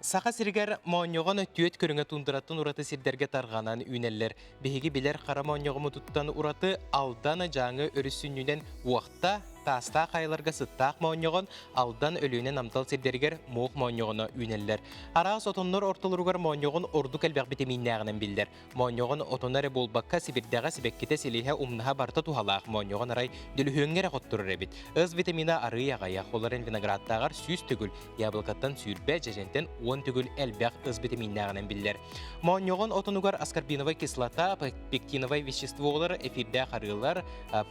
Саха сиригэр моонньоҕон түөт көрүҥэ тундураттан ураты сирдэргэ тарҕанан үүнэллэр. Биһиги билэр хара моонньоҕомутуттан ураты Алдан Дьааҥы өрүс сүнньүнэн уохта, таастаах хайаларга сыттаах моонньоҕон, Алдан Өлүөнэ намтал сирдэригэр муох моонньоҕоно үүнэллэр. Араас отоннор ортолоругар моонньоҕон ордук элбэх битэмииннээҕинэн биллэр. Моонньоҕон отоно эрэ буолбакка, сибирдэҕэ сибэккитэ, силиһэ, умнаһа барыта туһалаах. Моонньоҕон арай дөлүһүөҥҥэ эрэ хотторор эбит. Ыс витамина арыый аҕыйах, ол эрэн виноградтааҕар 100 төгүл, яблокаттан сүүрбэ, дьэдьэнтэн 10 төгүл элбэх ыс битэмииннээҕинэн биллэр. Моонньоҕон отонугар аскорбиновай кислота, пектиновай веществолар, эфирдээх арыылар,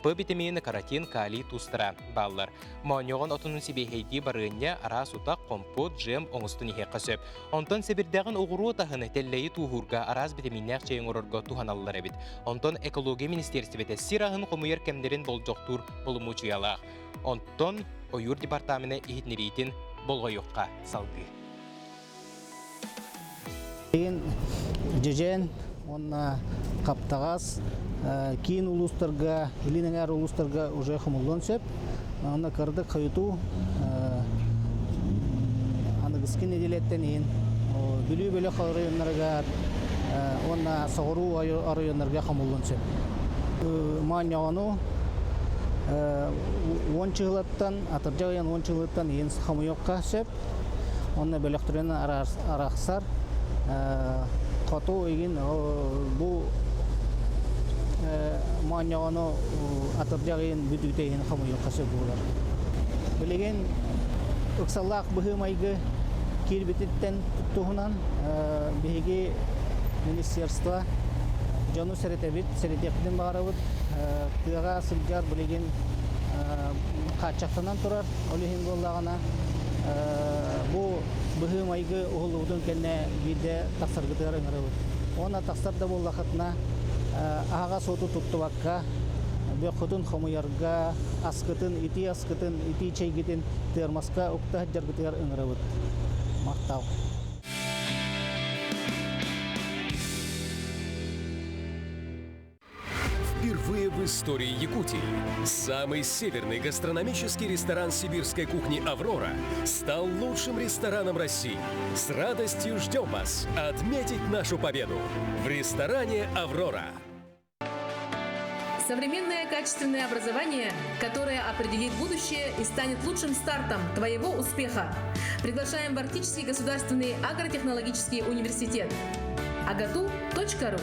П витамин, каротин, калий туустара бааллар. Моонньоҕон отонун сибиэһэйдии барыанньа, араас утах, компот, джем оҥостон иһиэххэ сөп. Онтон сэбирдэҕин оҕуруот аһын тэллэйи тууһуурга араас битэмииннээх чэйи оҥорорго туһаналлар эбит. Онтон экология министиэристибэтэ сир аһын хомуйар кэмнэрин болдьохтуур боломуочуйалаах. Онтон ойуур департамена иһитиннэриитин болҕойуохха салгыы. Киин Дьэдьэн уонна Хаптаҕас киин улуустарга, илин эҥээр улуустарга уже хомуллуон сөп. Онно кырдык хойутуу аныгыскы нэдиэлэттэн иһин Бүлүү бөлөх оройуоннарыгар уонна соҕуруу оройуоннарга хомуллуон сөп. Моонньоҕону уон чыһылаттан, атырдьах ыйан уон чыһылыттан иһин хомуйуохха сөп. Онно бөлөхтөрүн арахсар. Хоту игин бу моонньоҕону атырдьах ыйын бүтүүтэ иһин хомуйуохха сөп буолар. Билигин ыксаллаах быһыы-майгы киирбититтэн туһунан биһиги министерство дьону сэрэтэбит, сэрэтиэхпитин баҕарабыт. Тыаҕа сылдьар билигин хааччахтанан турар. Ол иһин буоллаҕына бу быһыы-майгы уһуллубутун кэннэ биирдэ тахсаргытыгар ыҥырабыт. Уонна тахсар да буоллахытына аһаҕас уоту туттубакка бөххүтүн хомуйарга, аскытын, итии аскытын, итии чэйгитин термоска укта сылдьаргытыгар ыҥырабыт. Махтал. Впервые в истории Якутии самый северный гастрономический ресторан сибирской кухни «Аврора» стал лучшим рестораном России. С радостью ждем вас отметить нашу победу в ресторане «Аврора». Современное качественное образование, которое определит будущее и станет лучшим стартом твоего успеха. Приглашаем в Арктический государственный агротехнологический университет. агату.ру.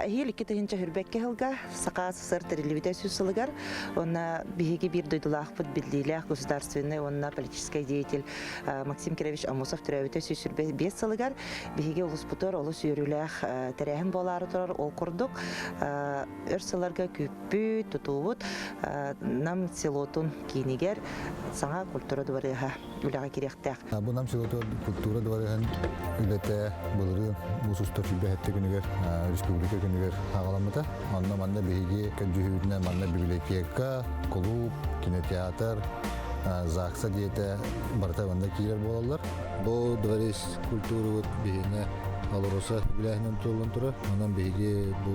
Эһиил 2022 сылга Саха СССР тэриллибитэ сүүс сылыгар уонна биһиги биир дойдулаахпыт биллиилээх государственный уонна политическай деятель Максим Кирович Аммосов төрөөбүтэ 125 сылыгар биһиги улууспутугар олус үөрүүлээх тэрээһин буолаары турар. Ол курдук өр сылларга күүппүт, тутуубут Нам селотун киинигэр саҥа культура дыбарыаһа үлэҕэ кириэхтээх. Бу Нам селотугар культура дыбарыаһын үлэтэ былырыын муус устар 27 күнүгэр республика күнүгэр аҕаламмыта. Онно манна биһиги көрдьүһүүбүтүнэн манна библиотека, кулууп, кинотеатр, ЗАГСа диэтэ барыта манна киирэр буолаллар. Бу дворец культурабыт биһиэнэ АЛРОСА үбүлээһинэн тутуллан турар. Онон биһиги бу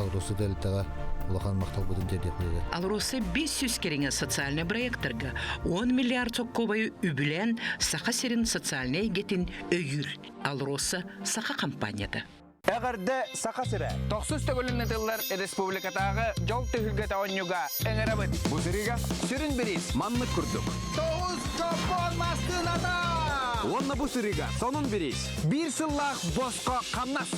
АЛРОСА тэрилтэҕэ улахан махталбытын тиэрдиэхпит АЛРОСА 500 кэриҥэ социальнай проекттарга 10 миллиард соккуобайы үбүлээн Саха сирин социальнай эйгэтин өйүүр АЛРОСА саха компанията. Эҕэрдэ Саха сирэ! Тохсус төгүлүн ытыллар республикатааҕы дьол түһүлгэтэ оонньууга ыҥырабыт. Бу сырыыга сүрүн бириис маннык курдук. Тоҕус чоппон массыыната! Уонна бу сырыыга сонун бириис. Биир сыллаах босхо хамнас.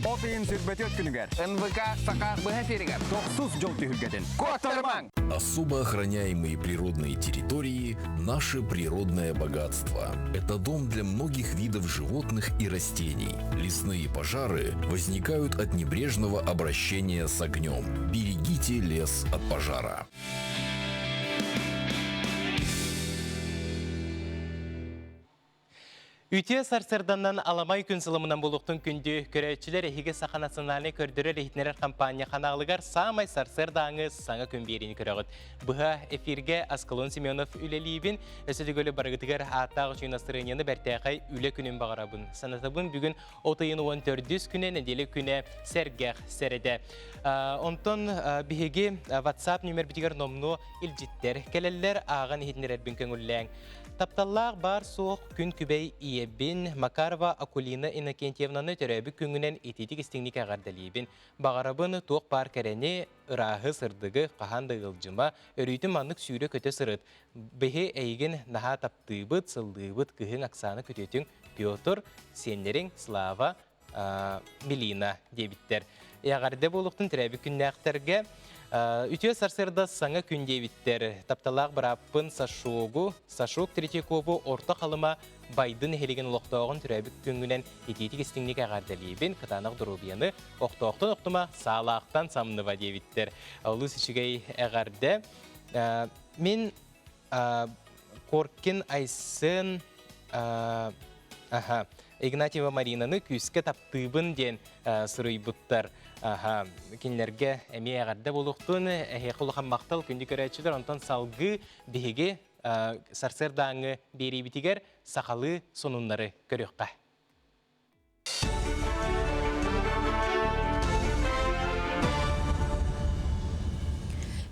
От ыйын сүрбэтиэт күнүгэр НВК Саха быһа эфиригэр тохсус дьол түһүлгэтин куоттарымаҥ! Особо охраняемые природные территории – наше природное богатство. Это дом для многих видов животных и растений. Лесные пожары возникают от небрежного обращения с огнем. Берегите лес от пожара. Үтүө сарсыарданнан аламай күн сылымынан булуктун күндү көрөөччүлэр эһиги Саха национальнай көрдөрөр иһитинэрэр компания ханаалыгар саамай сарсыардааҥы саҥа күн биэриини көрөҕүт. Быһа эфиргэ Аскалон Семенов үлэлиибин. Өссө төгүл барыгытыгар ааттаах үчүгэй настырыанньаны бэртээхэй үлэ күнүн баҕарабын. Санатабын бүгүн от ыйын 14 күнэ нэдиэлэ күнэ сэргэх сэрэдэ. Онтон биһиги WhatsApp нүмербитигэр номнуо илдьиттэр кэлэллэр ааҕан иһитинэрэрбин көҥүллээҥ. Тапталлаах баар-суох күн күбэй ийэбин Макарова Акулина Иннокентьевнаны төрөөбүт күҥҥүнэн итиитик истиҥник эҕэрдэлиибин. Баҕарабын туох баар кэрэни, ырааһы, сырдыгы хаһан да ыалдьыма, өрүүтүн маннык сүүрэ-көтө сырыт. Биһи эйигин наһаа таптыыбыт, сыллыыбыт, кыһыҥ Оксана күтүөтүҥ Петр, сиэннэриҥ Слава, Милина диэбиттэр. Эҕэрдэ буолуохтун төрөөбүт күннээхтэргэ. Үтүө сарсыарда саҥа күн диэбиттэр. Тапталаах бырааппын Сашогу, Сашок Третьякову Орто Халыма Байдын нэһилигин олохтооҕун төрөөбүт күҥҥүнэн итиитик истиҥник эҕэрдэлиибин, кытаанах доруобуйаны, охтоохтон охтума, саалаахтан самныба диэбиттэр. Олус үчүгэй эҕэрдэ. Мин Коркин Айсен аха, Игнатьева Маринаны күүскэ таптыыбын диэн суруйбуттар. Аха, кинилэргэ эмиэ эҕэрдэ буолуохтун, эһиэхэ улахан махтал күндү көрөөччүлэр. Онтон салгыы биһиги сарсыардааҥҥы биэриибитигэр сахалыы сонуннары көрүөххэ.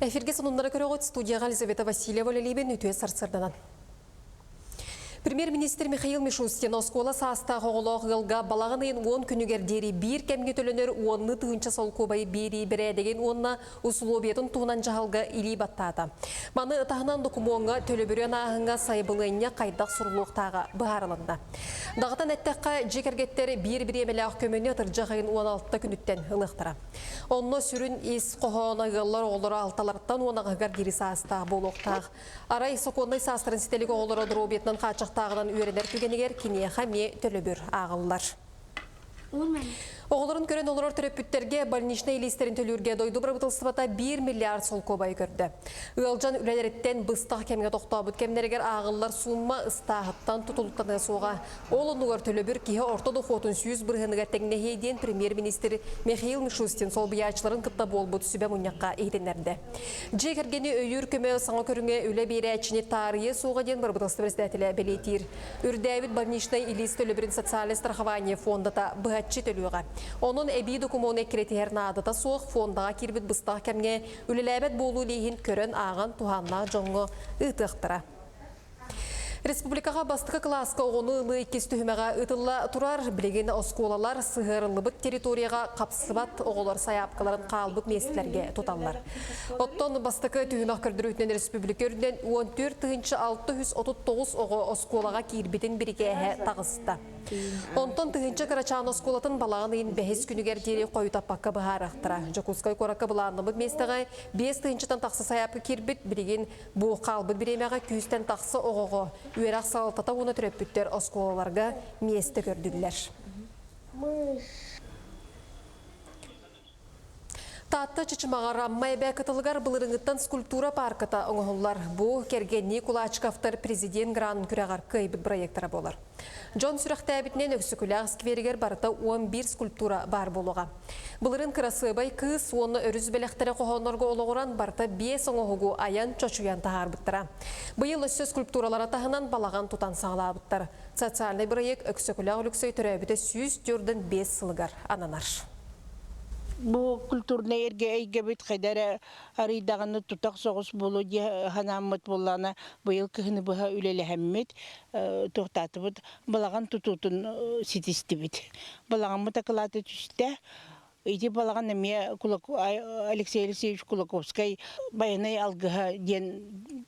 Эфирге сонуннары көрөҕүт студияға Елизавета Васильева үлэлиибин үтүө сарсыарданан. Премьер-министр Михаил Мишустин оскуола саастаах оҕолоох ыалга балаҕан ыйын уон күнүгэр диэри биир кэмҥэ төлөнөр уоннуу тыһыынча солкуобайы биэрии бэрээдэгин уонна усулуобуйатын туһунан дьаһалга илии баттаата. Маны таһынан докумуоҥҥа төлөбүрү анааһыҥҥа сайабылыанньа хайдах суруллуохтааҕа быһаарылынна. Даҕатан эттэххэ, дьиэ кэргэттэр биир бириэмэлээх көмөнү атырдьах ыйын 16 күнүттэн ылыахтара. Онно сүрүн ис хоһооно ыаллар оҕолоро алталарыттан уон аҕыһыгар диэри саастаах буолуохтаах. Арай сокуоннай саастарын ситэлик оҕолоро доруобуйатынан хааччахтааҕынан үөрэнэр түгэнигэр киниэхэ эмиэ төлөбүр ааҕыллар. Оҕолорун көрөн олорор төрөппүттэргэ больничнай илиистэрин төлүүргэ дойду бырабыыталыстыбата 1 миллиард солкуобайы көрдө. Ыалдьан үлэлэриттэн быстах кэмҥэ тохтообут кэмнэригэр ааҕыллар суумма ыстааһыттан тутулуктаныа суоҕа. Ол оннугар төлөбүр киһи орто дохуотун 100 бырыһыаныгар тэҥнэһиэ диэн премьер-министр Михаил Мишустин солбуйааччыларын кытта буолбут сүбэ мунньахха иһитиннэрдэ. Дьиэ кэргэни өйүүр көмө саҥа көрүҥэ үлэ биэрээччини таарыйыа суоҕа диэн бырабыыталыстыба председателэ бэлиэтиир. Үрдээбит больничнай илиис төлөбүрүн социальнай страхование фондата быһаччы төлүөҕэ. Онон эбии докумуону эккирэтиһэр наадата суох фондаҕа киирбит быстах кэмҥэ үлэлээбэт буолуу илииһин көрөн-ааҕан туһааннаах дьоҥҥо ыытыахтара. Республикаҕа бастакы кылааска оҕону ылыы иккис түһүмэҕэ ыытылла турар. Билигин оскуолалар сыһыарыллыбыт территорияҕа хапсыбат оҕолор сайаапкаларын хаалбыт миэстэлэргэ туталлар. Оттон бастакы түһүмэх көрдөрүүтүнэн республика үрдүнэн 14 639 оҕо оскуолаҕа киирбитин бирикээһэ таҕыста. Онтон тыһыынча кырачаан оскуолатын балаҕан ыйын бэһис күнүгэр диэри хойутаппакка быһаарыахтара. Дьокуускай куоракка былааннаммыт миэстэҕэ 5 тыһыынчаттан тахса сайаапка киирбит, билигин бу хаалбыт бириэмэҕэ күүстэн тахса оҕоҕо үөрэх салалтата уонна төрөппүттэр оскуолаларга миэстэ көрдүллэр. Таатта Чычымаҕар Амма эбэ кытылыгар былырыҥҥыттан скульптура паарката оҥоһуллар. Бу кэргэннии Кулачковтар президент гранын күрэҕэр кыайбыт проектара буолар. Дьон сүрэхтээбитинэн Өксөкүлээх скверигэр барыта 11 скульптура баар буолуоҕа. Былырын кырасыабай кыыс уонна өрүс бэлэхтэрэ хоһооннорго олоҕуран барыта биэс оҥоһугу айан чочуйан таһаарбыттара. Быйыл өссө скульптуралара таһынан балаҕан тутан саҕалаабыттар. Социальнай бырайыак Өксөкүлээх Өлөксөй төрөөбүтэ 145 сылыгар ананар. Бу культурнай эргэ эйгэбит хайда эрэ арыйдаҕына тутах соҕус буолуо дии санааммыт буоллаҕына быйыл кыһыны быһа үлэлэһэммит туохтаатыбыт балаҕан тутуутун ситистибит. Балаҕаммыт акылаата түстэ. Ити балаҕан эмиэ Алексей Алексеевич Кулаковскай Байанай алгыһа диэн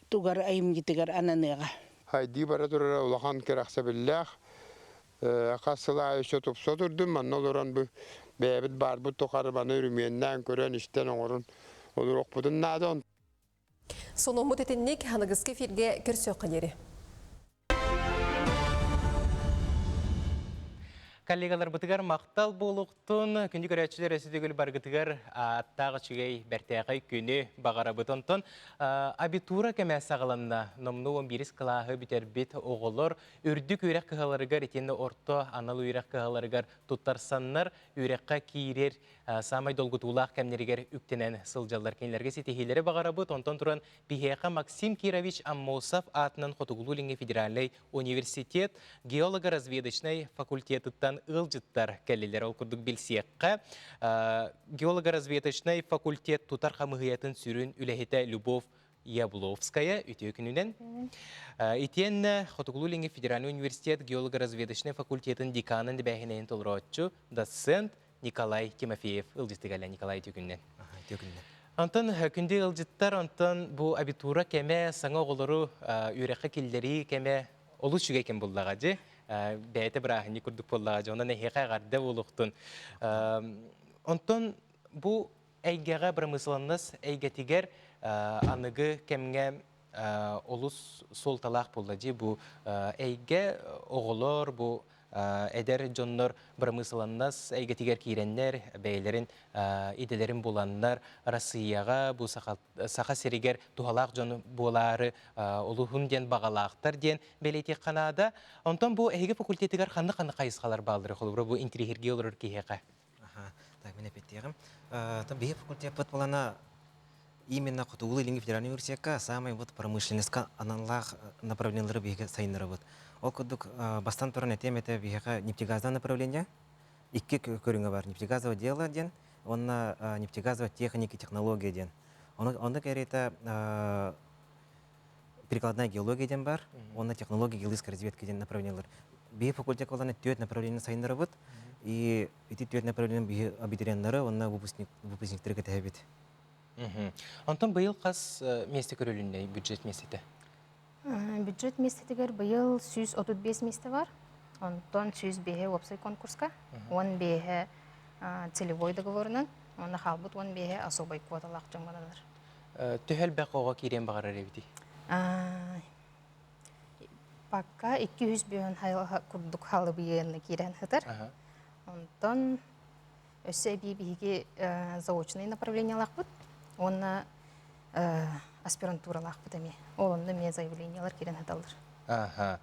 тугар айымньытыгар ананыаҕа. Хайдыы бара турара улахан кэрэхсэбиллээх. Хас сыл аайы өссө тупса турдум. Манна олорон бу бэйэбит баарбыт тухары маны үрүмүөннээн көрөн-истэн оҥорон олоруохпутун наада. Сонуммут итинник аныгыскы эфиргэ көрсүөххэ диэри. Коллегаларбытыгар махтал буолуохтун, күндү көрөөччүлэр өссө төгүл баргытыгар ааттаах үчүгэй бэртээхэй күнү баҕарабыт. Онтон абитура кэмэ саҕаланна. Номнуо 11 кылааһы бүтэрбит оҕолор үрдүк үөрэх кыһаларыгар итиэннэ орто анал үөрэх кыһаларыгар туттарсаннар үөрэххэ киирэр саамай долгутуулаах кэмнэригэр үктэнэн сылдьаллар. Кинилэргэ ситиһиилэри баҕарабыт. Онтон туран биһиэхэ Максим Кирович Аммосов аатынан Хотугулуу-Илиҥҥи федеральнай университет геолого-разведочнай факультетыттан ыалдьыттар кэллилэр. Ол курдук билсиэххэ, геолого-разведочнай факультет тутар хамыһыйатын сүрүн үлэһитэ Любовь Ябловская үтүө күнүнэн. Итиэннэ Хотугулуу-Илиҥҥи федеральнай университет геолого-разведочнай факультетын деканын эбээһинэһин толорооччу, доцент Николай Тимофеев ыалдьытыгар Николай үтүө күнүнэн. Үтүө күнүнэн. Онтон күндү ыалдьыттар, онтон бу абитура кэмэ, саҥа оҕолору үөрэххэ киллэрии кэмэ олус үчүгэй кэм буоллаҕа дьи. Бэйэтэ бырааһынньык курдук буоллаҕа дьи. Онон эһиэхэ эҕэрдэ буолуохтун. Онтон бу эйгэҕэ бырамыысыланнас эйгэтигэр аныгы кэмҥэ олус суолталаах буолла дии бу эйгэ оҕолор бу эдэр дьоннор бырамыысыланнас эйгэтигэр киирэннэр бэйэлэрин идэлэрин буланнар Россияҕа бу Саха сиригэр туһалаах дьон буолаары олуһун диэн баҕалаахтар диэн бэлиэтиэххэ наада. Онтон бу эһиги факультетыгар ханнык-ханнык хайысхалар бааллары холобура бу интириэһиргии олорор киһиэхэ? Аха, так мин эппиттиэҕим. Биһи факультеппыт плана именно Хотугулуу-Илиҥҥи федеральный университекка самай вот промышленностька аналлаах направлениелары биһиги сайыннарабыт. Ол курдук бастан туран этиэм этэ биһиэхэ нефтегазовое направление икки көрүҥэ бар. Нефтегазовое дело диэн уонна нефтегазовая техника и технология диэн. Онно кэриэтэ прикладная геология диэн бар уонна технология геологической разведки диэн направлениелар. Биһи факультет болан түөрт направление сайыннарабыт. И ити түөрт направление биһи абитуриеннары уонна выпускниктары кэтэһэбит. Онтон быйыл хас миэстэ көрүлүннэй бюджет миэстэтэ? Бюджет миэстэтигэр быйыл 135 миэстэ бар. Онтон 105 уопсай конкурска, 15 целевой договорынан, уонна хаалбыт 15 особай квоталаах дьоҥҥо Төһө элбэх оҕо киириэн баҕарар эбитий? Пока 200 бүөн курдук халыбыйыанна киирэн сытар. Онтон өссө эбии биһиги заочнай направлениялаахпыт уонна аспирантуралаахпыт эмиэ. Ол онно эмиэ заявлениялар киирэн сыталлар. Аха.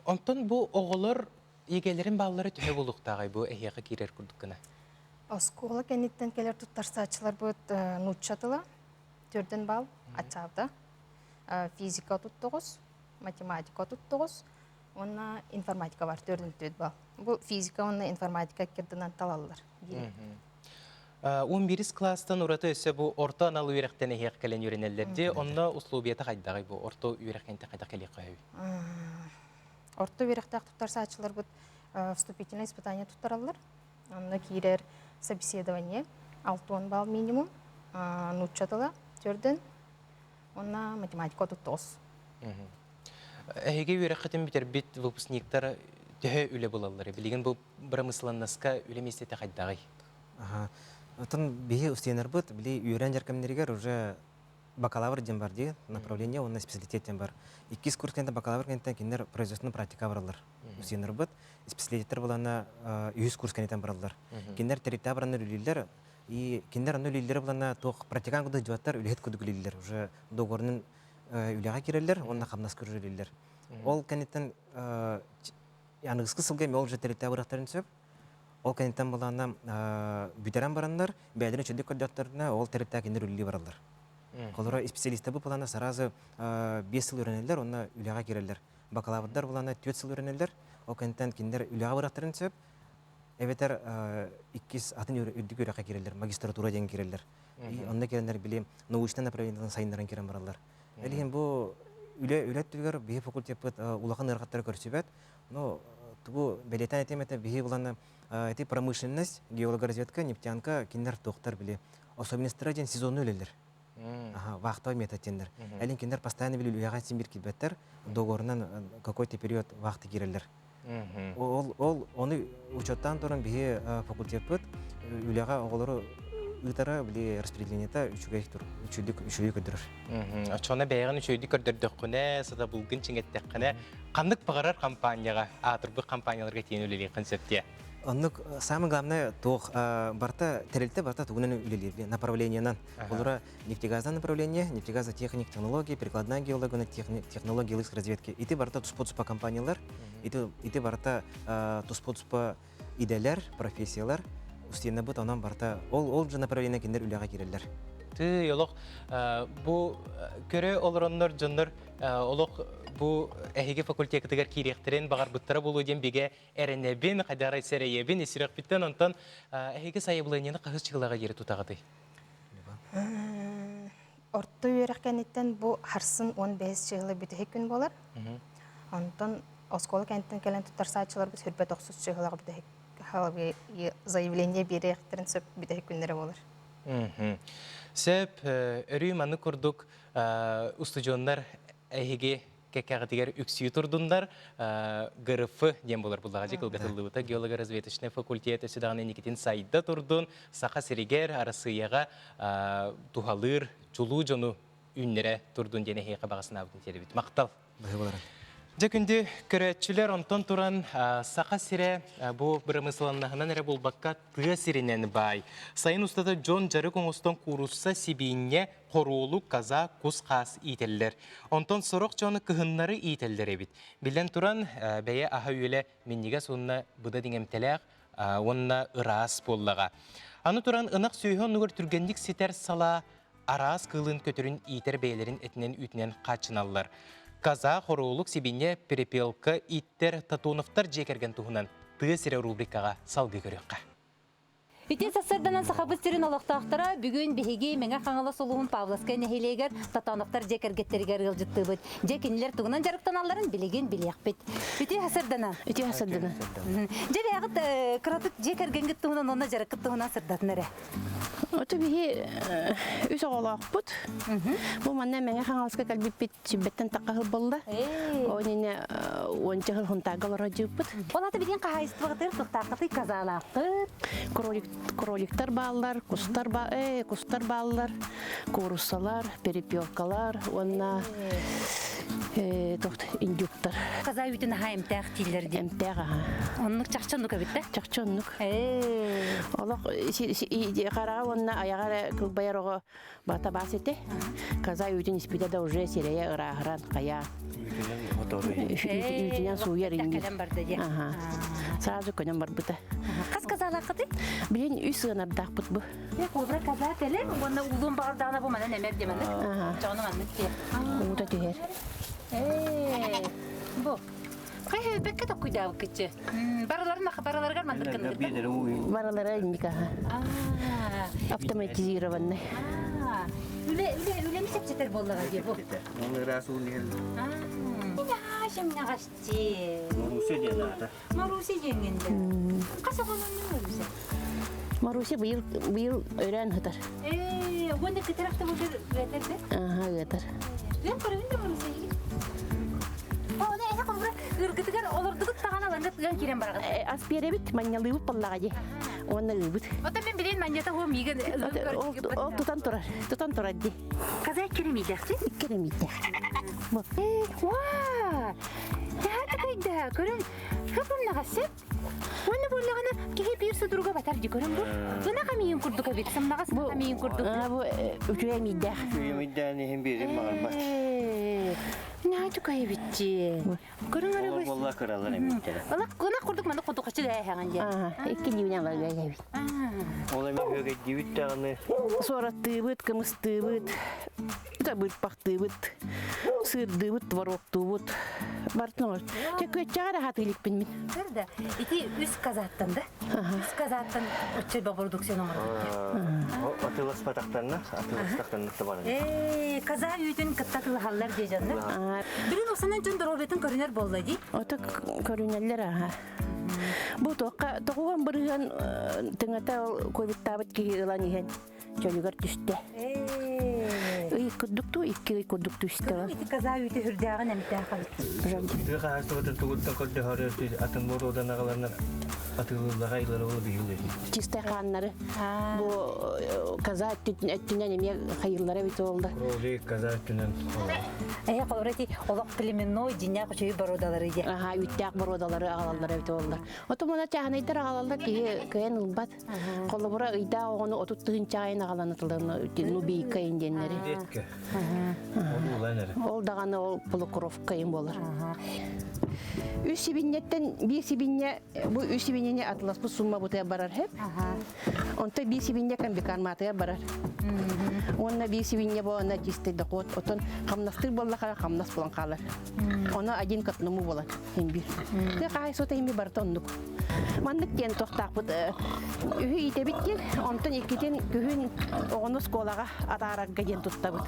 Онтон бу оҕолор ЕГЭлэрин бааллара төһө буолуохтааҕый бу эһиэхэ киирэр курдук гына? Оскуола кэнниттэн кэлэр туттарсааччыларбыт нуучча тыла төрдөн баал аччаабыта. Физика 39, математика 39 уонна информатика бар төрдүн төрт баал. Бу физика уонна информатика кирдынан талаллар. 11 класстан ураты өссө бу орто анал үөрэхтэн эһиэх кэлэн үөрэнэллэр дии. Онно условията хайдаҕый бу орто үөрэхтэн хайдах кэлиэххэ сөбүй? Орто үөрэхтээх туттарсааччыларбыт вступительное испытание туттараллар. Онно киирэр собеседование 60 балл минимум, нуучча тыла төрдүн уонна математика 39. Эһиги үөрэххитин бүтэрбит выпускниктар Төһө үлэ булаллар? Билигин бу бырамыысыланнаска үлэ миэстэтэ хайдаҕый? Оттон биһи устудьуоннарбыт били үөрэн дьаркамнарыгар уже бакалавр диэн бар дии, направление уонна специалитет диэн бар. Иккис курс кэнтэ бакалавр кэнтэн кинилэр производственный практика бараллар. Устудьуоннарбыт специалитеттер булана үһүс курс кэннитэн бараллар. Кинилэр тэрилтэ бараннар үлэлииллэр и кинилэр онно үлэлииллэрэ булана туох практикант курдук дьыбаттар үлэһит курдук үлэлииллэр. Уже договорунан үлэҕэ киирэллэр уонна хамнаска уже үлэлииллэр. Ол кэнниттэн аныгыскы сылга эмиэ ол уже тэрилтэ барыахтарын сөп. Ол кэнниттэн былаана бүтэрэн бараннар, бэйэлэрин үчүгдүк көрдөхтөрүнэ, ол тэрилтэ кинилэр үлэлии бараллар. Холобура, специалистар бу плана сразу 5 сыл үөрэнэллэр уонна үлэҕэ киирэллэр. Бакалаврдар былаана 4 сыл үөрэнэллэр. Ол кэнниттэн кинилэр үлэҕэ барыахтарын сөп. Эбэтэр иккис атын үрдүк үөрэххэ киирэллэр, магистратура диэн киирэллэр. Онно киирэннэр били научнай направлениетын сайыннаран киирэн бараллар. Ол иһин бу үлэ үлэ өттүгэр биһи факультеппыт улахан ыарахаттары көрсүбэт. Но тугу бэлиэтээн этиэм этэ биһи булана ити промышленность, геологоразведка, нефтянка кинилэр туохтар били особенностара диэн сезонну үлэлэр. Аха, вахтовый метод диэннэр. Элин кинилэр постоянно били үлэҕэ син бир киирбэттэр, договорунан какой-то период вахты киирэллэр. Ол, ол ону учеттаан туран биһи факультеппыт үлэҕэ оҕолору ыытара били распределениета үчүгэй тур үчүгэй үчүгэй көрдөрөр. Оччоҕуна бэйэҕин үчүгэйдик көрдөрдөххүнэ, сатабылгын чиҥэттэххинэ, ханнык баҕарар компанияҕа, аатырбыт компанияларга тиийэн үлэлиэххин сөп диэ. Оннук самое главное туох барта тэрилтэ барта тугунан үлэлиир направлениенан. Олора нефтегаза направление, нефтегазотехник технологии, прикладная геология, технология разведки. Ити барта туспа-туспа компаниялар, ити, ити барта туспа-туспа идэлэр, профессиялар. Устиеннабыт онон барта ол ол же направление кинилэр үлэҕэ киирэллэр. Ты олох бу көрө олороннор дьоннор олох бу эһиги факультекытыгар киириэхтэрин баҕарбыттара буолуо диэн бигэ эрэнэбин, хайдары сэрэйэбин, исүрэхпиттэн онтон эһиги сайабылыанньаны хаһыс чыгылаҕа диэри тутаҕытый? Орто үөрэх кэнниттэн бу харсын 15 чыһыла бүтэһик күн буолар. Онтон оскуола кэнниттэн кэлэн туттарсааччыларбыт сүрбэ тохсус чыһылаҕа бүтэһик заявление биэриэхтэрин сөп бүтэһик күннэрэ буолар. Сөп, өрүү маннык курдук устудьуоннар эһиги кэккэҕитигэр үксүү турдуннар ГРФ диэн буолар буллаҕа дьэ кылгатыллыбыта геолого-разведочный факультет өссө даҕаны инникитин сайда турдун Саха сиригэр Арассыыйаҕа туһалыыр чулуу дьону үүннэрэ турдун диэн эһиэхэ баҕа санаабытын тиэрэбит махтал Дьэ күндү көрөөччүлэр онтон туран Саха сирэ бу бырамыысыланнаһынан эрэ буолбакка тыа сиринэн баай. Сайын устата дьон дьарык оҥостон куурусса, сибиинньэ, хоруолу, каза, кус-хаас иитэллэр. Онтон сорох дьону кыһыннары иитэллэр эбит. Биллэн туран, бэйэ аһа-үөлэ минньигэс уонна быда диҥэмтэлээх уонна ыраас буоллаҕа. Аны туран, ынах сүөһү оннугар түргэнник ситэр салаа араас кыылын көтөрүн иитэр бэйэлэрин этинэн-үүтүнэн хааччыналлар. Каза, хоруолук, сибиинньэ, перепелка ииттэр Татоновтар дьиэ кэргэн туһунан Тыа сирэ рубрикаҕа салгыы көрүөххэ. Ити сарсыарданан Сахабыт сирин олохтоохторо бүгүн биһиги Мэҥэ Хаҥалас улууһун Павловскай нэһилиэгэр Тотоновтар дьиэ кэргэттэригэр ыалдьыттыыбыт. Дьэ кинилэр тугунан дьарыктаналларын билигин билиэхпит. Ити сарсыарданан. Ити сарсыарданан. Дьэ бэйэҕит кыратык дьиэ кэргэҥҥит туһунан уонна дьарыккыт туһунан сырдатын эрэ. Ото биһи үс оҕолоохпут. Бу манна Мэҥэ Хаҥаласка кэлбиппит сүүрбэттэн тахха сыл буолла. Ол иннинэ уонча сыл Хунтаарга олорор дьыыппыт. Ол аты билигин хаһаайыстыбаҕытыгар туохтааххытый казаалааххыт? Кролик, кроликтар бааллар, кустар, ба кустар бааллар, кууруссалар, перепелкалар уонна индюктар. Каза үүтүн аһа эмтээх дииллэр дии. Эмтээх аһа. Оннук чахчы оннук эбит да? Чахчы оннук. Олох хараҕа уонна айаҕа эрэ кылбайар оҕо бата баас этэ. Каза үүтүн испитэ да уже сирэйэ ырааһыран хайа. Үүтүнэн сууйар инник. Сразу көнөн барбыта. Хас казалааххытый? Билин үс ыанардаахпыт бу. Кобра каза кэлэн уонна уулуун баҕардаҕына бу манан эмэр диэмэник. Чоҕуну маннык диэ. Уута түһэр. Бу. Хайа бэккэ токкуйдаабыккытчы. Барыларын барыларыгар маннык гынныгыт. Барылара инник аха. Автоматизированный. Үлэ үлэ үлэни чэпчэтэр буоллаҕа дии бу. Ол ыраас уун иһэл. Иняшымнаҕасчи. Маруся диэн аата. Маруся диэҥҥин да. Хас оҕолоннуҥ Маруся? Маруся быйыл быйыл өрөөн сытар. Ээ, уонна кытарах да буолар ыатар да? Аха, ыатар. Мен көрөбүн да Маруся. Оны эһэ холбура ыргытыгар олордугут таҕана лангыт ыан киирэн бараҕыт. Ас биэрэбит, манньалыыбыт баллаҕа дии. Уонна ыыбыт. Оттон мин билин манньата хуом миигин Ол тутан турар, тутан турар дии. Каза иккеремийдэхчи? Иккеремийдэх. Уа! Таһа такайда, көрөн, хапымнаҕасы. Уонна буоллаҕына киһи биир судуруга батар дии көрөн бу. Ынах эмиийин курдук эбит, сымнаҕас ынах эмиийин курдук. Бу үчүгэй эмиийдээх. Үчүгэй эмиийдээн иһин биэрим маҕарбат. Наһаа үчүгэй эбит дии. Көрүҥ эрэ Олор буолла кыралар эмииттэрэ. Ылах ынах курдук маны кутукачы дэһэҕин дии. Икки дьиибинэн ылар эбит. Ол эми үөгэйдиибит даҕаны. Суораттыыбыт, кымыстыыбыт, бырпахтыыбыт, сыырдыыбыт, творогтуубут. Бартын оҥор. Чэ күөччэҕэ эрэ хатыы иликпин мин. Көр да, ити үс казаттан да? Үс казаттан оччой продукцияны оҥорбут. Атыыласпатахтарына, атыыластахтарына да баран. Ээ, каза үүтүн кытта атыылаһаллар дии дьоннор. Билин усанан дьон доруобуйатын көрүнэр буолла дии. Ото көрүнэллэр аха. Бу тоққа тоҕуган бырыһыан тыҥата ол ковидтаабыт киһи ылан иһэн чөлүгэр түстэ. Ый курдук туу, икки ый курдук түстэ. Ити каза үүтү үрдээҕин эмтээх эбит. Тыа хаһаайыстыбатын тугуттан көрдөһөрө атын боруодан аҕаланар атыылыыллара ыйлары ол биһилэр. Чистай хааннары бу каза өттүнэн эмиэ хайыллара эбит олда. Кролик каза өттүнэн. Ээ, холобура ити олох племенной дьиҥнээх үчүгэй боруодалары дии. Аха, үүттээх боруодалары аҕалаллара эбит оллар. Оту муна чааһынайдар аҕалаллар киһи кыайан ылбат. Холобура ыйдаах оҕону 30 тыһыынча айын аҕалан атыларны нубийкайын диэннэри. Детка. Ол улан эрэ. Ол даҕаны ол полукровкайын буолар. Үс сибинньэттэн биир сибинньэ бу үс сибинньэни атыласпыт сумма бутая барар хэп. Онто биир сибинньэ комбикарматыгар барар. Уонна биир сибинньэ бу онно чистый доход. Отон хамнастыыр буоллаха хамнас булан хаалар. Оно один к одному буолар хин биир. Тыа хаһаайыстыбата хин биир барыта оннук. Маннык диэн туохтаахпыт үһү иитэбит диэн, онтон иккитин күһүн оҕону оскуолаҕа атаарарга диэн туттабыт.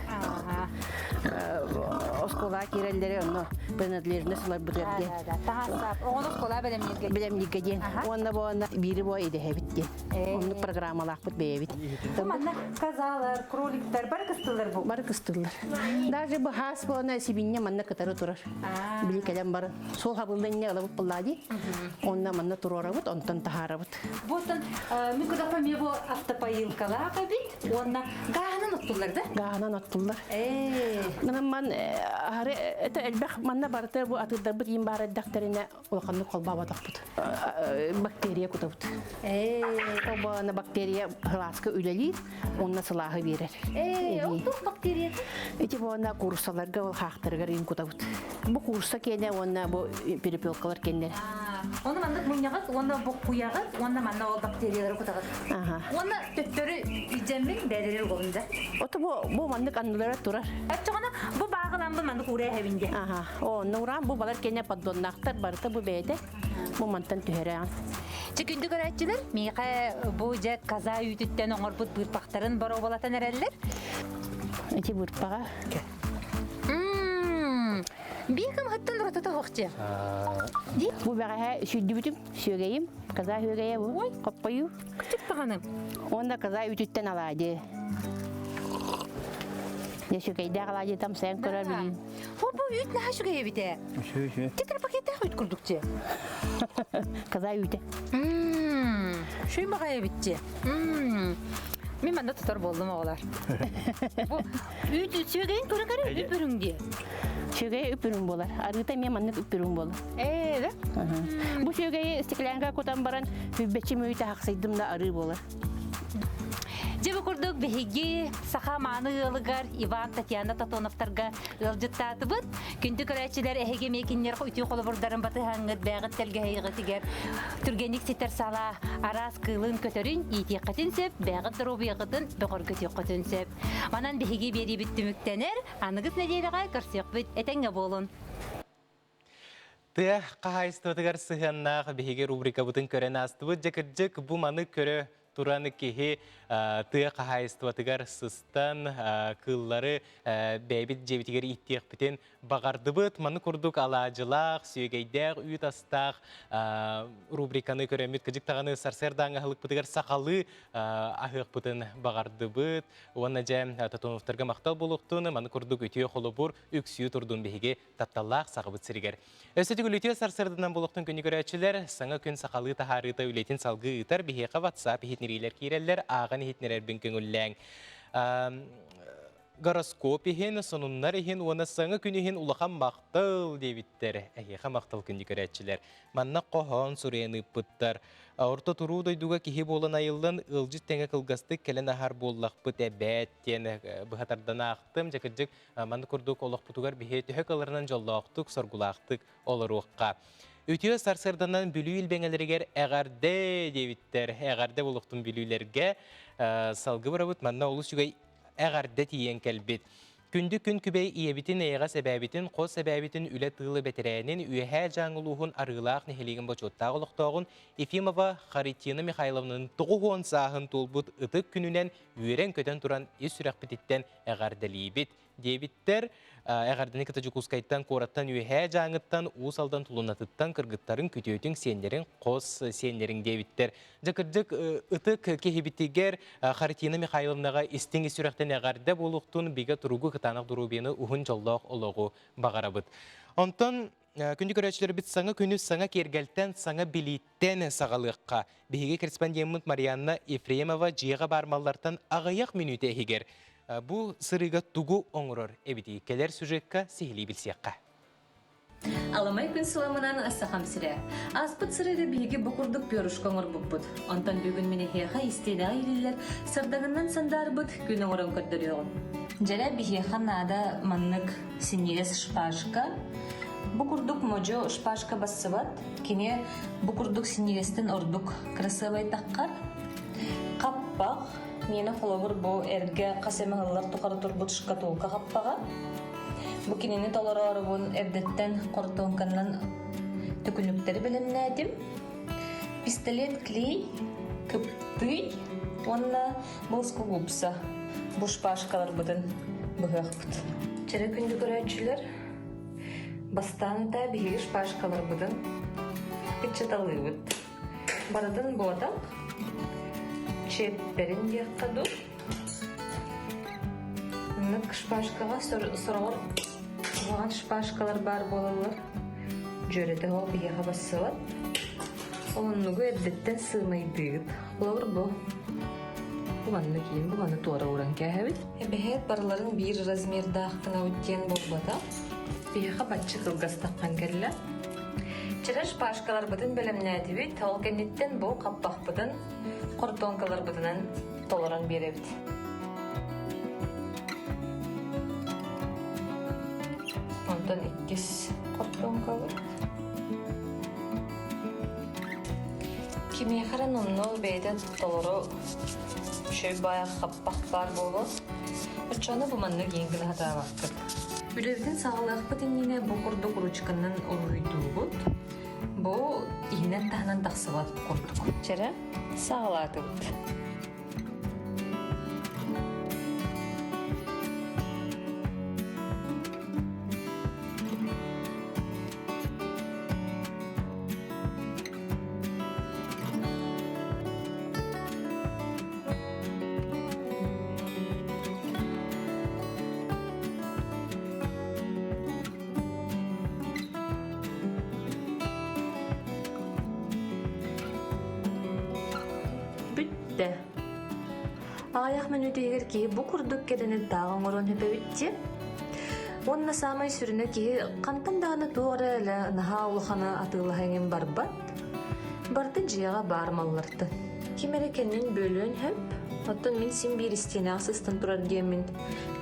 Оскуолаҕа киирэллэри онно принадлежность ыларбытыгар диэн. Таһассаап, оҕону оскуолаҕа бэлэмнииргэ. Бэлэмнииргэ диэн. Уонна бу онно биири бу идэһэбит диэн. Оннук программалаахпыт бэйэбит. Манна козалар, кроликтар бары кыстыллар бу. Бары кыстыллар. Даже бу хаас буона сибинньэ манна кытары турар. Били кэлэн баран суол хабылла инне ылабыт буллаа дии. Онно манна туруорабыт, онтон таһаарабыт. Буттан мин кудапа мне бу автопоилкалаах эбит уонна гааһынан оттуллар да? Гааһынан оттуллар. Ман аһары это элбэх манна барыта бу атырдарбыт иин баар эрдэхтэринэ улаханнык холбообатахпыт. Бактерия кутабыт. Обана бактерия сылааска үлэлиир, онно сылааһы биэрэр. Ээ, ол бактерия? Ити буона курсаларга ол хаахтарыгар иин кутабыт. Бу курса киэнэ уонна бу перепелкалар киэннэр. Оны маннык мунньаҕыт уонна буккуйаҕыт уонна манна ол бактериялары кутаҕыт. Уонна төттөрү илдьэммин бэйэлэрин угабын да. Ото бу бу маннык аннылара турар. Оччоҕуна бу бааҕыламмын маннык уурээһэбин диэ. Аха. О, нураан бу балар киэнэ поддоннаахтар барыта бу бэйэтэ. Бу мантан түһэрээҕин. Чэ күндү көрөөччүлэр, миэхэ бу дьэ каза үүтүттэн оҥорбут быырпахтарын боруобалатан эрэллэр. Ити быырпаҕа. Биир кымһыттан уратыта суох дьэ. Бу бэҕэһээ сүүрдүбүтүм, сүөгэйим, каза сүөгэйэ бу, хоппойуу. Күчүк даҕаны. Уонна каза үүтүттэн алаадьы. Дьэ сүөгэйдээх алаадьы тамсайан көрөр билин. Бу бу үүт наһаа үчүгэй эбит ээ. Үчүгэй үчүгэй. Тетрапакеттаах үүт курдук дьэ. Каза үүтэ. Шүй баҕайы эбит дьэ. Мин манна тутар буоллум оҕолор. Бу үүт сүөгэйин көрө көрө үп үрүҥ дии. Сүөгэй үп үрүҥ буолар. Арыыта эмиэ маннык үп үрүҥ буолар. Ээ, да? Бу сүөгэйи стеклянка кутан баран хүббэччи мүйтэ хахсайдым да арыы буолар. Дьэ бу курдук биһиги саха мааны ыалыгар Иван Татьяна Тотоновтарга ыалдьыттаатыбыт. Күндү көрөөччүлэр эһиги эмиэ кинилэр үтүө холобурдарын батыһаҥҥыт бэйэҕит тэлгэһэйиҕитигэр түргэнник ситэр салаа араас кыылын көтөрүн иитиэххитин сөп, бэйэҕит доруобуйаҕытын бөҕөргөтүөххүтүн сөп. Манан биһиги биэриибит түмүктэнэр. Аныгыс нэдиэлэҕэ көрсүөхпүт. Этэҥҥэ буолун! Тыа хаһаайыстыбатыгар сыһыаннаах биһиги рубрикабытын көрөн аастыбыт. Дьэ кырдьык бу маны көрө. туран киһи тыа хаһаайыстыбатыгар сыстан кыыллары бэйэбит дьиэбитигэр ииттиэхпитин баҕардыбыт. Маны курдук алаадьылаах, сүөгэйдээх, үүт астаах рубриканы көрөммүт кыдьык даҕаны сарсыардааҥы аһылыкпытыгар сахалыы аһыахпытын баҕардыбыт. Уонна дьэ Тотоновтарга махтал буолуохтун, маны курдук үтүө холобур үксүү турдун биһиги тапталлаах Сахабыт сиригэр. Өссө төгүл үтүө сарсыарданан буолуохтун күнү көрөөччүлэр, саҥа күн сахалыы таһаарыыта үлэтин салгыы ыытар биһиэхэ WhatsApp иһитинэриилэр киирэллэр, ааҕан иһитинэрэрбин көҥүллээҥ. Гороскоп иһин, сонуннар иһин уонна саҥа күн иһин улахан махтал диэбиттэр. Эһиэхэ махтал күндү көрөөччүлэр. Манна хоһоон суруйан ыыппыттар. Орто туруу дойдуга киһи буолан айыллан, ыалдьыт тэҥэ кылгастык кэлэн аһар буоллахпыт эбээт диэн быһа тардан аахтым. Дьэ кырдьык, маннык курдук олохпутугар биһи төһө кыалларынан дьоллоохтук, соргулаахтык олоруохха. Үтүө сарсыарданан Бүлүү илбэҥэлэригэр эҕэрдэ диэбиттэр. Эҕэрдэ буолуохтун бүлүүлэргэ. Салгы барабыт манна олус үчүгэй эҕэрдэ тиийэн кэлбит. Күндү күн күбэй ийэбитин, эйэҕэс эбээбитин, хос эбээбитин үлэ тыылы бэтэрээнин, Үөһээ Дьааҥы улууһун Арыылаах нэһилиэгин бочуоттаах олохтооҕун Ефимова Харитина Михайловнаны 90 сааһын туолбут ытык күнүнэн үөрэн-көтөн туран ис сүрэхпититтэн эҕэрдэлиибит диэбиттэр. Эҕэрдэни кытта Дьокуускайтан, куораттан Үөһээ Дьааҥыттан, Уус Алдан Тулунатыттан кыргыттарын, күтүөтүҥ, сиэннэриҥ, хос сиэннэриҥ диэбиттэр. Дьэ, кырдьык, ытык киһибитигэр Харитина Михайловнаҕа истиҥ ис сүрэхтэн эҕэрдэ буолуохтун, бигэ туругу, кытаанах доруобуйаны, уһун дьоллоох олоҕу баҕарабыт. Онтон күндү көрөөччүлэрбит саҥа күнү саҥа киэргэлтэн, саҥа билииттэн саҕалыахха. Биһиги корреспондеммыт Марианна Ефремова дьиэҕэ баар маллартан аҕыйах мүнүүтэ иһигэр бу сырыыга тугу оҥорор эбитий? Кэлэр сюжекка сиһилии билсиэххэ. Аламай күн сыламынан Сахам сирэ. Ааспыт сырыыга биһиги бу курдук перышко оҥорбуппут. Онтон бүгүн мин эһиэхэ истиэнэҕэ иилиллэр сардаҥынан сандаарбыт күн оҥорон көрдөрүөҕүм. Дьэрэ биһиэхэ наада маннык синньигэс шпажка. Бу курдук модьу шпажка бассыбат. Кини бу курдук синньигэстэн ордук кырасыабай таххар. Хаппах, миэнэ холобур бу эргэ хас эмэ сыллар тухары турбут шкатулка хаппаҕа. Бу кинини толороорубун эрдэттэн хортуоҥканан төкүнүктэри бэлэмнээтим. Пистолет клей, кыптый уонна плоскогубца бу шпажкаларбытын быһыахпыт. Чэрэ күндү көрөөччүлэр, бастаан утаа биһиги шпажкаларбытын кыччаталыыбыт. Барытын буотах, чиэппэрин диэххэ дуу. Маннык шпажкаҕа сороҕор куһаҕан шпажкалар баар буолаллар. Дьүөрэтэ ол биһиэхэ бассыбат. Оннугу эрдэттэн сыымайдыыгыт. Холобур бу. Бу манна киин, бу маны туора ууран кээһэбит. Эбэһээт барыларын биир размердаах гынабыт диэн буолбата. Биһиэхэ бачча кылгастаххан кэллэ. Чэрэ шпажкаларбытын бэлэмнээтибит. Ол кэнниттэн бу хаппахпытын хортуоҥкаларбытынан толорон биэрэбит. Онтон иккис хортуоҥкабыт. Кимиэхэ эрэ номнуо бэйэтэ толору үчүгэй баайа хаппах баар буолуо. Оччону бу маннык иин гына сатаабаккыт. Үлэбитин саҕалыахпыт иннинэ бу курдук ручканан уруһуйдуубут. Бу иһинэн-таһынан тахсыбат курдук. Чэрэ, саҕалаатыбыт. Бүттэ. Аҕыйах мүнүүтүгэр киһи бу курдук кэрэнин таах оҥоруон сөп дии. Уонна саамай сүрүнэ киһи хантан даҕаны туох эрэ элэ наһаа улаханы атыылаһа барбат. Барыта дьиэҕэ баар маллартан. Ким эрэ кэннин бөлүөн сөп, оттон мин син биир истиэнэҕэ сыстан турар диэммин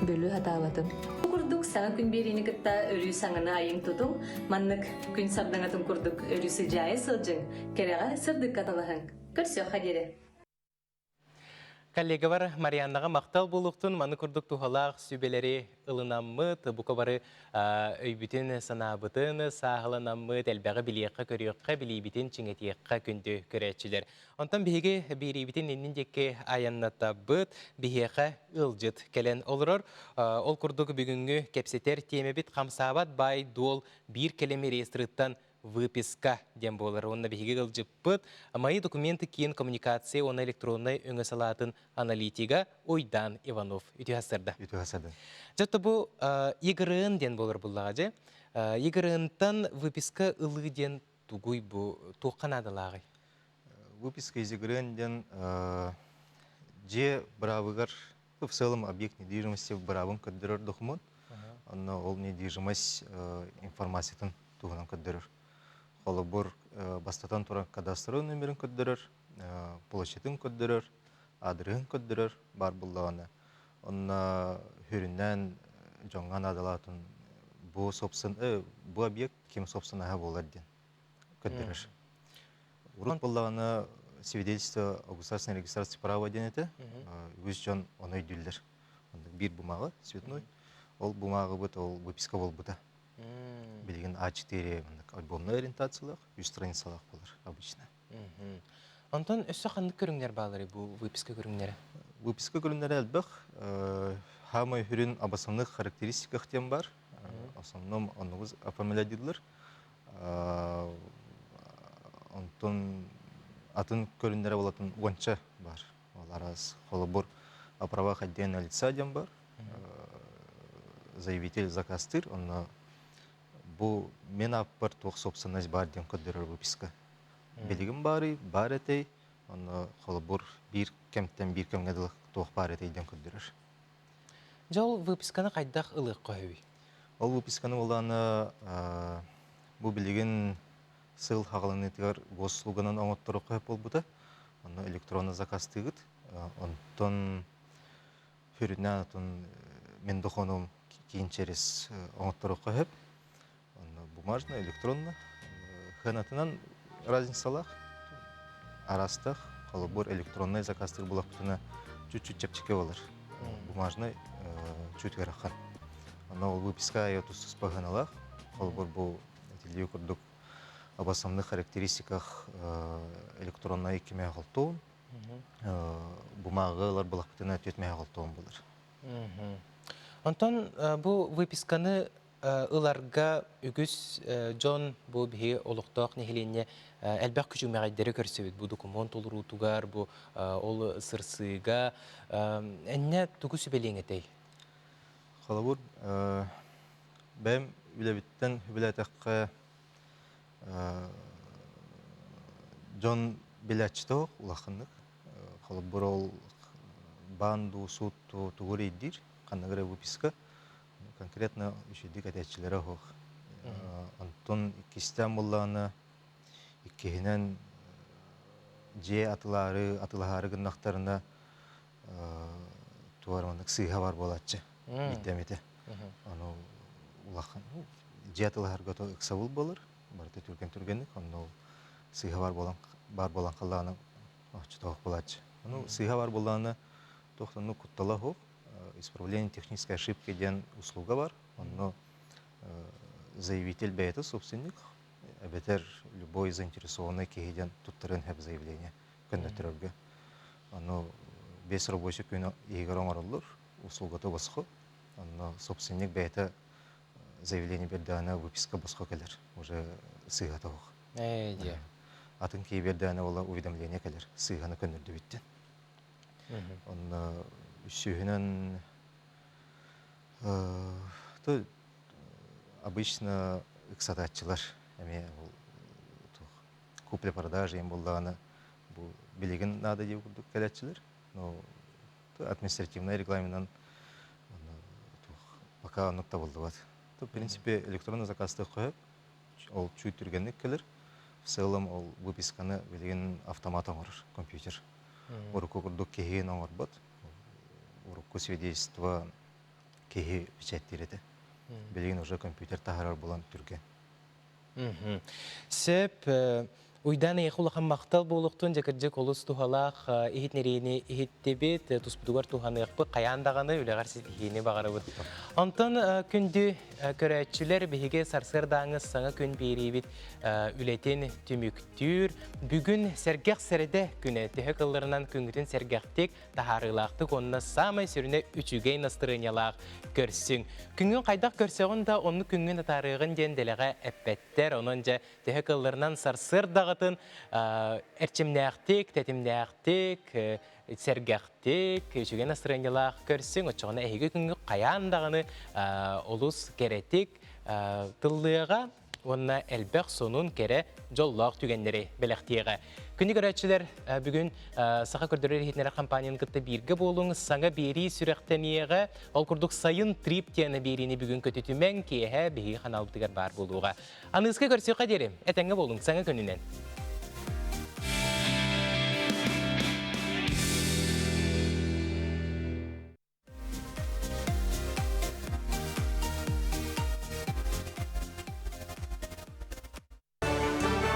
бөлүү сатаабатым. Бу курдук саҥа күн биэриини кытта өрүү саҥаны айыҥ-тутуҥ, маннык күн сардаҥатын курдук өрүү сыдьаайа сылдьыҥ, кэрэҕэ сырдыкка талаһыҥ. Көрсүөххэ диэри. Коллегабар Марианнаҕа махтал буолуохтун, маны курдук туһалаах сүбэлэри ылынаммыт, бука бары өйбүтүн, санаабытын сааһыланаммыт, элбэҕи билиэххэ-көрүөххэ, билиибитин чиҥэтиэххэ күндү көрөөччүлэр. Онтон биһиги биэриибитин иннин диэки айаннатабыт, биһиэхэ ыалдьыт кэлэн олорор. Ол курдук бүгүҥҥү кэпсэтэр тиэмэбит хамсаабат баай-дуол биир кэлим реестрыттан выписка диэн буолар. Уонна биһиги ыалдьыппыт «Мои документы киин коммуникация уонна электроннай өҥө салаатын аналитига Уйдан Иванов. Үтүө сарда. Үтүө сарда. Дьэ бу ЕГРН диэн буолар буллаҕа дьэ. ЕГРН-тан выписка ылыы диэн тугуй бу туохха наадалааҕый? Выписка из ЕГРН диэн дьиэ быраабыгар в целом объект недвижимости быраабын көрдөрөр документ. Онно ол недвижимость информациятын туһунан көрдөрөр. Холобур, бастатан туран кадастровый номерин көрдөрөр, площадын көрдөрөр, аадырыһын көрдөрөр баар буллаҕына. Онно хүрүнэн дьоҥҥо наадалаатын бу собствен бу объект ким собственноһа буолар диэн көрдөрөр. Урут буоллаҕына свидетельство о государственной регистрации права диэн этэ. Үгүс дьон ону өйдүүллэр. Биир бумаҕы цветной. Ол бумаҕыбыт ол выписка буолбута. Билигин А4 альбомная ориентациялаах, үс страницалаах буолар обычно. Онтон өссө ханнык көрүҥнэр баалларый бу выписка көрүҥнэрэ? Выписка көрүҥнэрэ элбэх. Хаамай хүрүн обосновных характеристиках диэн бар. Основном оннугу оформлядилар. Онтон атын көрүннэрэ болатын уонча бар. Ол арас холобур о правах отдельного лица диэн бар. Заявитель заказтыр, онно бу мен аппар туох собственность бар диэн көрдөрөр выписка. Билигин баарый, бар этэй, онно холобур биир кэмтэн биир кэмҥэ дылы туох баар этэй диэн көрдөрөр. Дьэ ол выписканы хайдах ылыахха сөбүй? Ол выписканы буолааны бу билигин сыл хаҕаланыытыгар госуслуганан оҥотторуохха сөп буолбута. Онно электронно заказтыыгыт. Онтон сүрүннээн отун мен дохуонум киин через оҥотторуохха сөп. Онно бумажно, электронно. Ханатынан разницалаах, араастаах. Холобур, электроннай заказтыыр булахпытына чуть-чуть чэпчэки болар. Бумажный чуть ыарахан. Онно ол выписка айа тус-туспа сыаналаах. Холобур, бу этиллии курдук об основных характеристиках электроннай кимэ холтуун, бумагы ылар булахпытына түөт холтуун булар. Онтон бу выписканы ыларга үгүс дьон бу биһи олохтоох нэһилиэнньэ элбэх күчүмэҕэйдэри көрсөбүт бу докумуон толоруутугар бу ол сырсыыга эннэ тугу сүбэлиэҥ этэй? Холобур, бэйэм үлэбиттэн үбүлээтэххэ дьон билээччитэ суох улаханнык. Холобур, ол баан дуу, суут дуу тугу эрийдиир, ханнык эрэ выписка конкретно үчүгдүк этээччилэрэ суох. Онтон иккистээн буоллаҕына, иккиһинэн дьиэ атылаары, атылаһаары гыннахтарына туора маннык сыыһа бар буолааччы биирдэмитэ. Ону улахан дьиэ атылаһарга то ыксабыл буолар, барыта түргэн-түргэнник, онно ол сыыһа бар буолан бар буолан халлаана оччотоох буолааччы. Ону сыыһа бар буоллаҕына туох да куттала суох, исправление технической ошибки диэн услуга бар. Онно заявитель бэйэтэ собственник, эбэтэр любой заинтересованный киһи диэн туттарыан сөп заявление көннөттөрөргө. Ону бес рабочий күн иһигэр оҥороллор, услугата босхо. Онно собственник бэйэтэ заявление бердэҕинэ выписка босхо кэлэр, уже сыыһата суох. Атын киһи бердэҕинэ буола уведомление кэлэр, сыыһаны көннөрдүбүт диэн. Онно үсүһүнэн то обычно ыксатааччылар эмиэ ол купля-продажа им буоллаҕына бу билигин наада диэн курдук кэлээччилэр. Но административнай регламенынан пока оннук табыллыбат. В принципе, электронный заказтык сөп, ол чуть түргэнник кэлэр. В целом ол выписканы билигин автомат оҥорор компьютер. Урукку курдук киһи оҥорбот. Урукку свидетельство киһи печаттиир этэ. Билигин уже компьютер таһаарар буолан түргэн. Сөп. Уйдаан эйиэхэ улахан махтал буолуохтун, дьэ кырдьык олус туһалаах иһитинэриини иһиттибит, туспутугар туһаныахпыт, хайаан даҕаны үлэҕэр ситиһиини баҕарабыт. Онтон күндү көрөөччүлэр, биһиги сарсыардааҥы саҥа күн биэриибит үлэтин түмүктүүр. Бүгүн сэргэх сэрэдэ күнэ төһө кылларынан күҥҥүтүн сэргэхтик, таһаарыылаахтык уонна саамай сүрүнэ үчүгэй настырыанньалаах көрсүҥ. Күҥҥүн хайдах көрсөҕүн да оннук күҥҥүн атаарыаҕын диэн дэлэҕэ эппэттэр. Онон дьэ төһө кылларынан сарсыардаҕытын эрчимнээхтик, тэтимнээхтик, сэргэхтик, үчүгэй настырыанньалаах көрсүҥ. Оччоҕуна эһиги күҥҥүт хайаан даҕаны олус кэрэтик тыллыаҕа уонна элбэх сонун, кэрэ, дьоллоох түгэннэри бэлэхтиэҕэ. Күнү көрөөччүлэр бүгүн Саха көрдөрөр иһитиннэрэр компанияны кытта бииргэ буолуҥ, саҥа биэрии сүрэхтэниэҕэ. Ол курдук сайын трип диэн биэриини бүгүн көтүтүмэҥ, киэһэ биһиги ханаалбытыгар баар буолуоҕа. Аныыска көрсүөххэ диэри, этэҥҥэ буолуҥ, саҥа күнүнэн!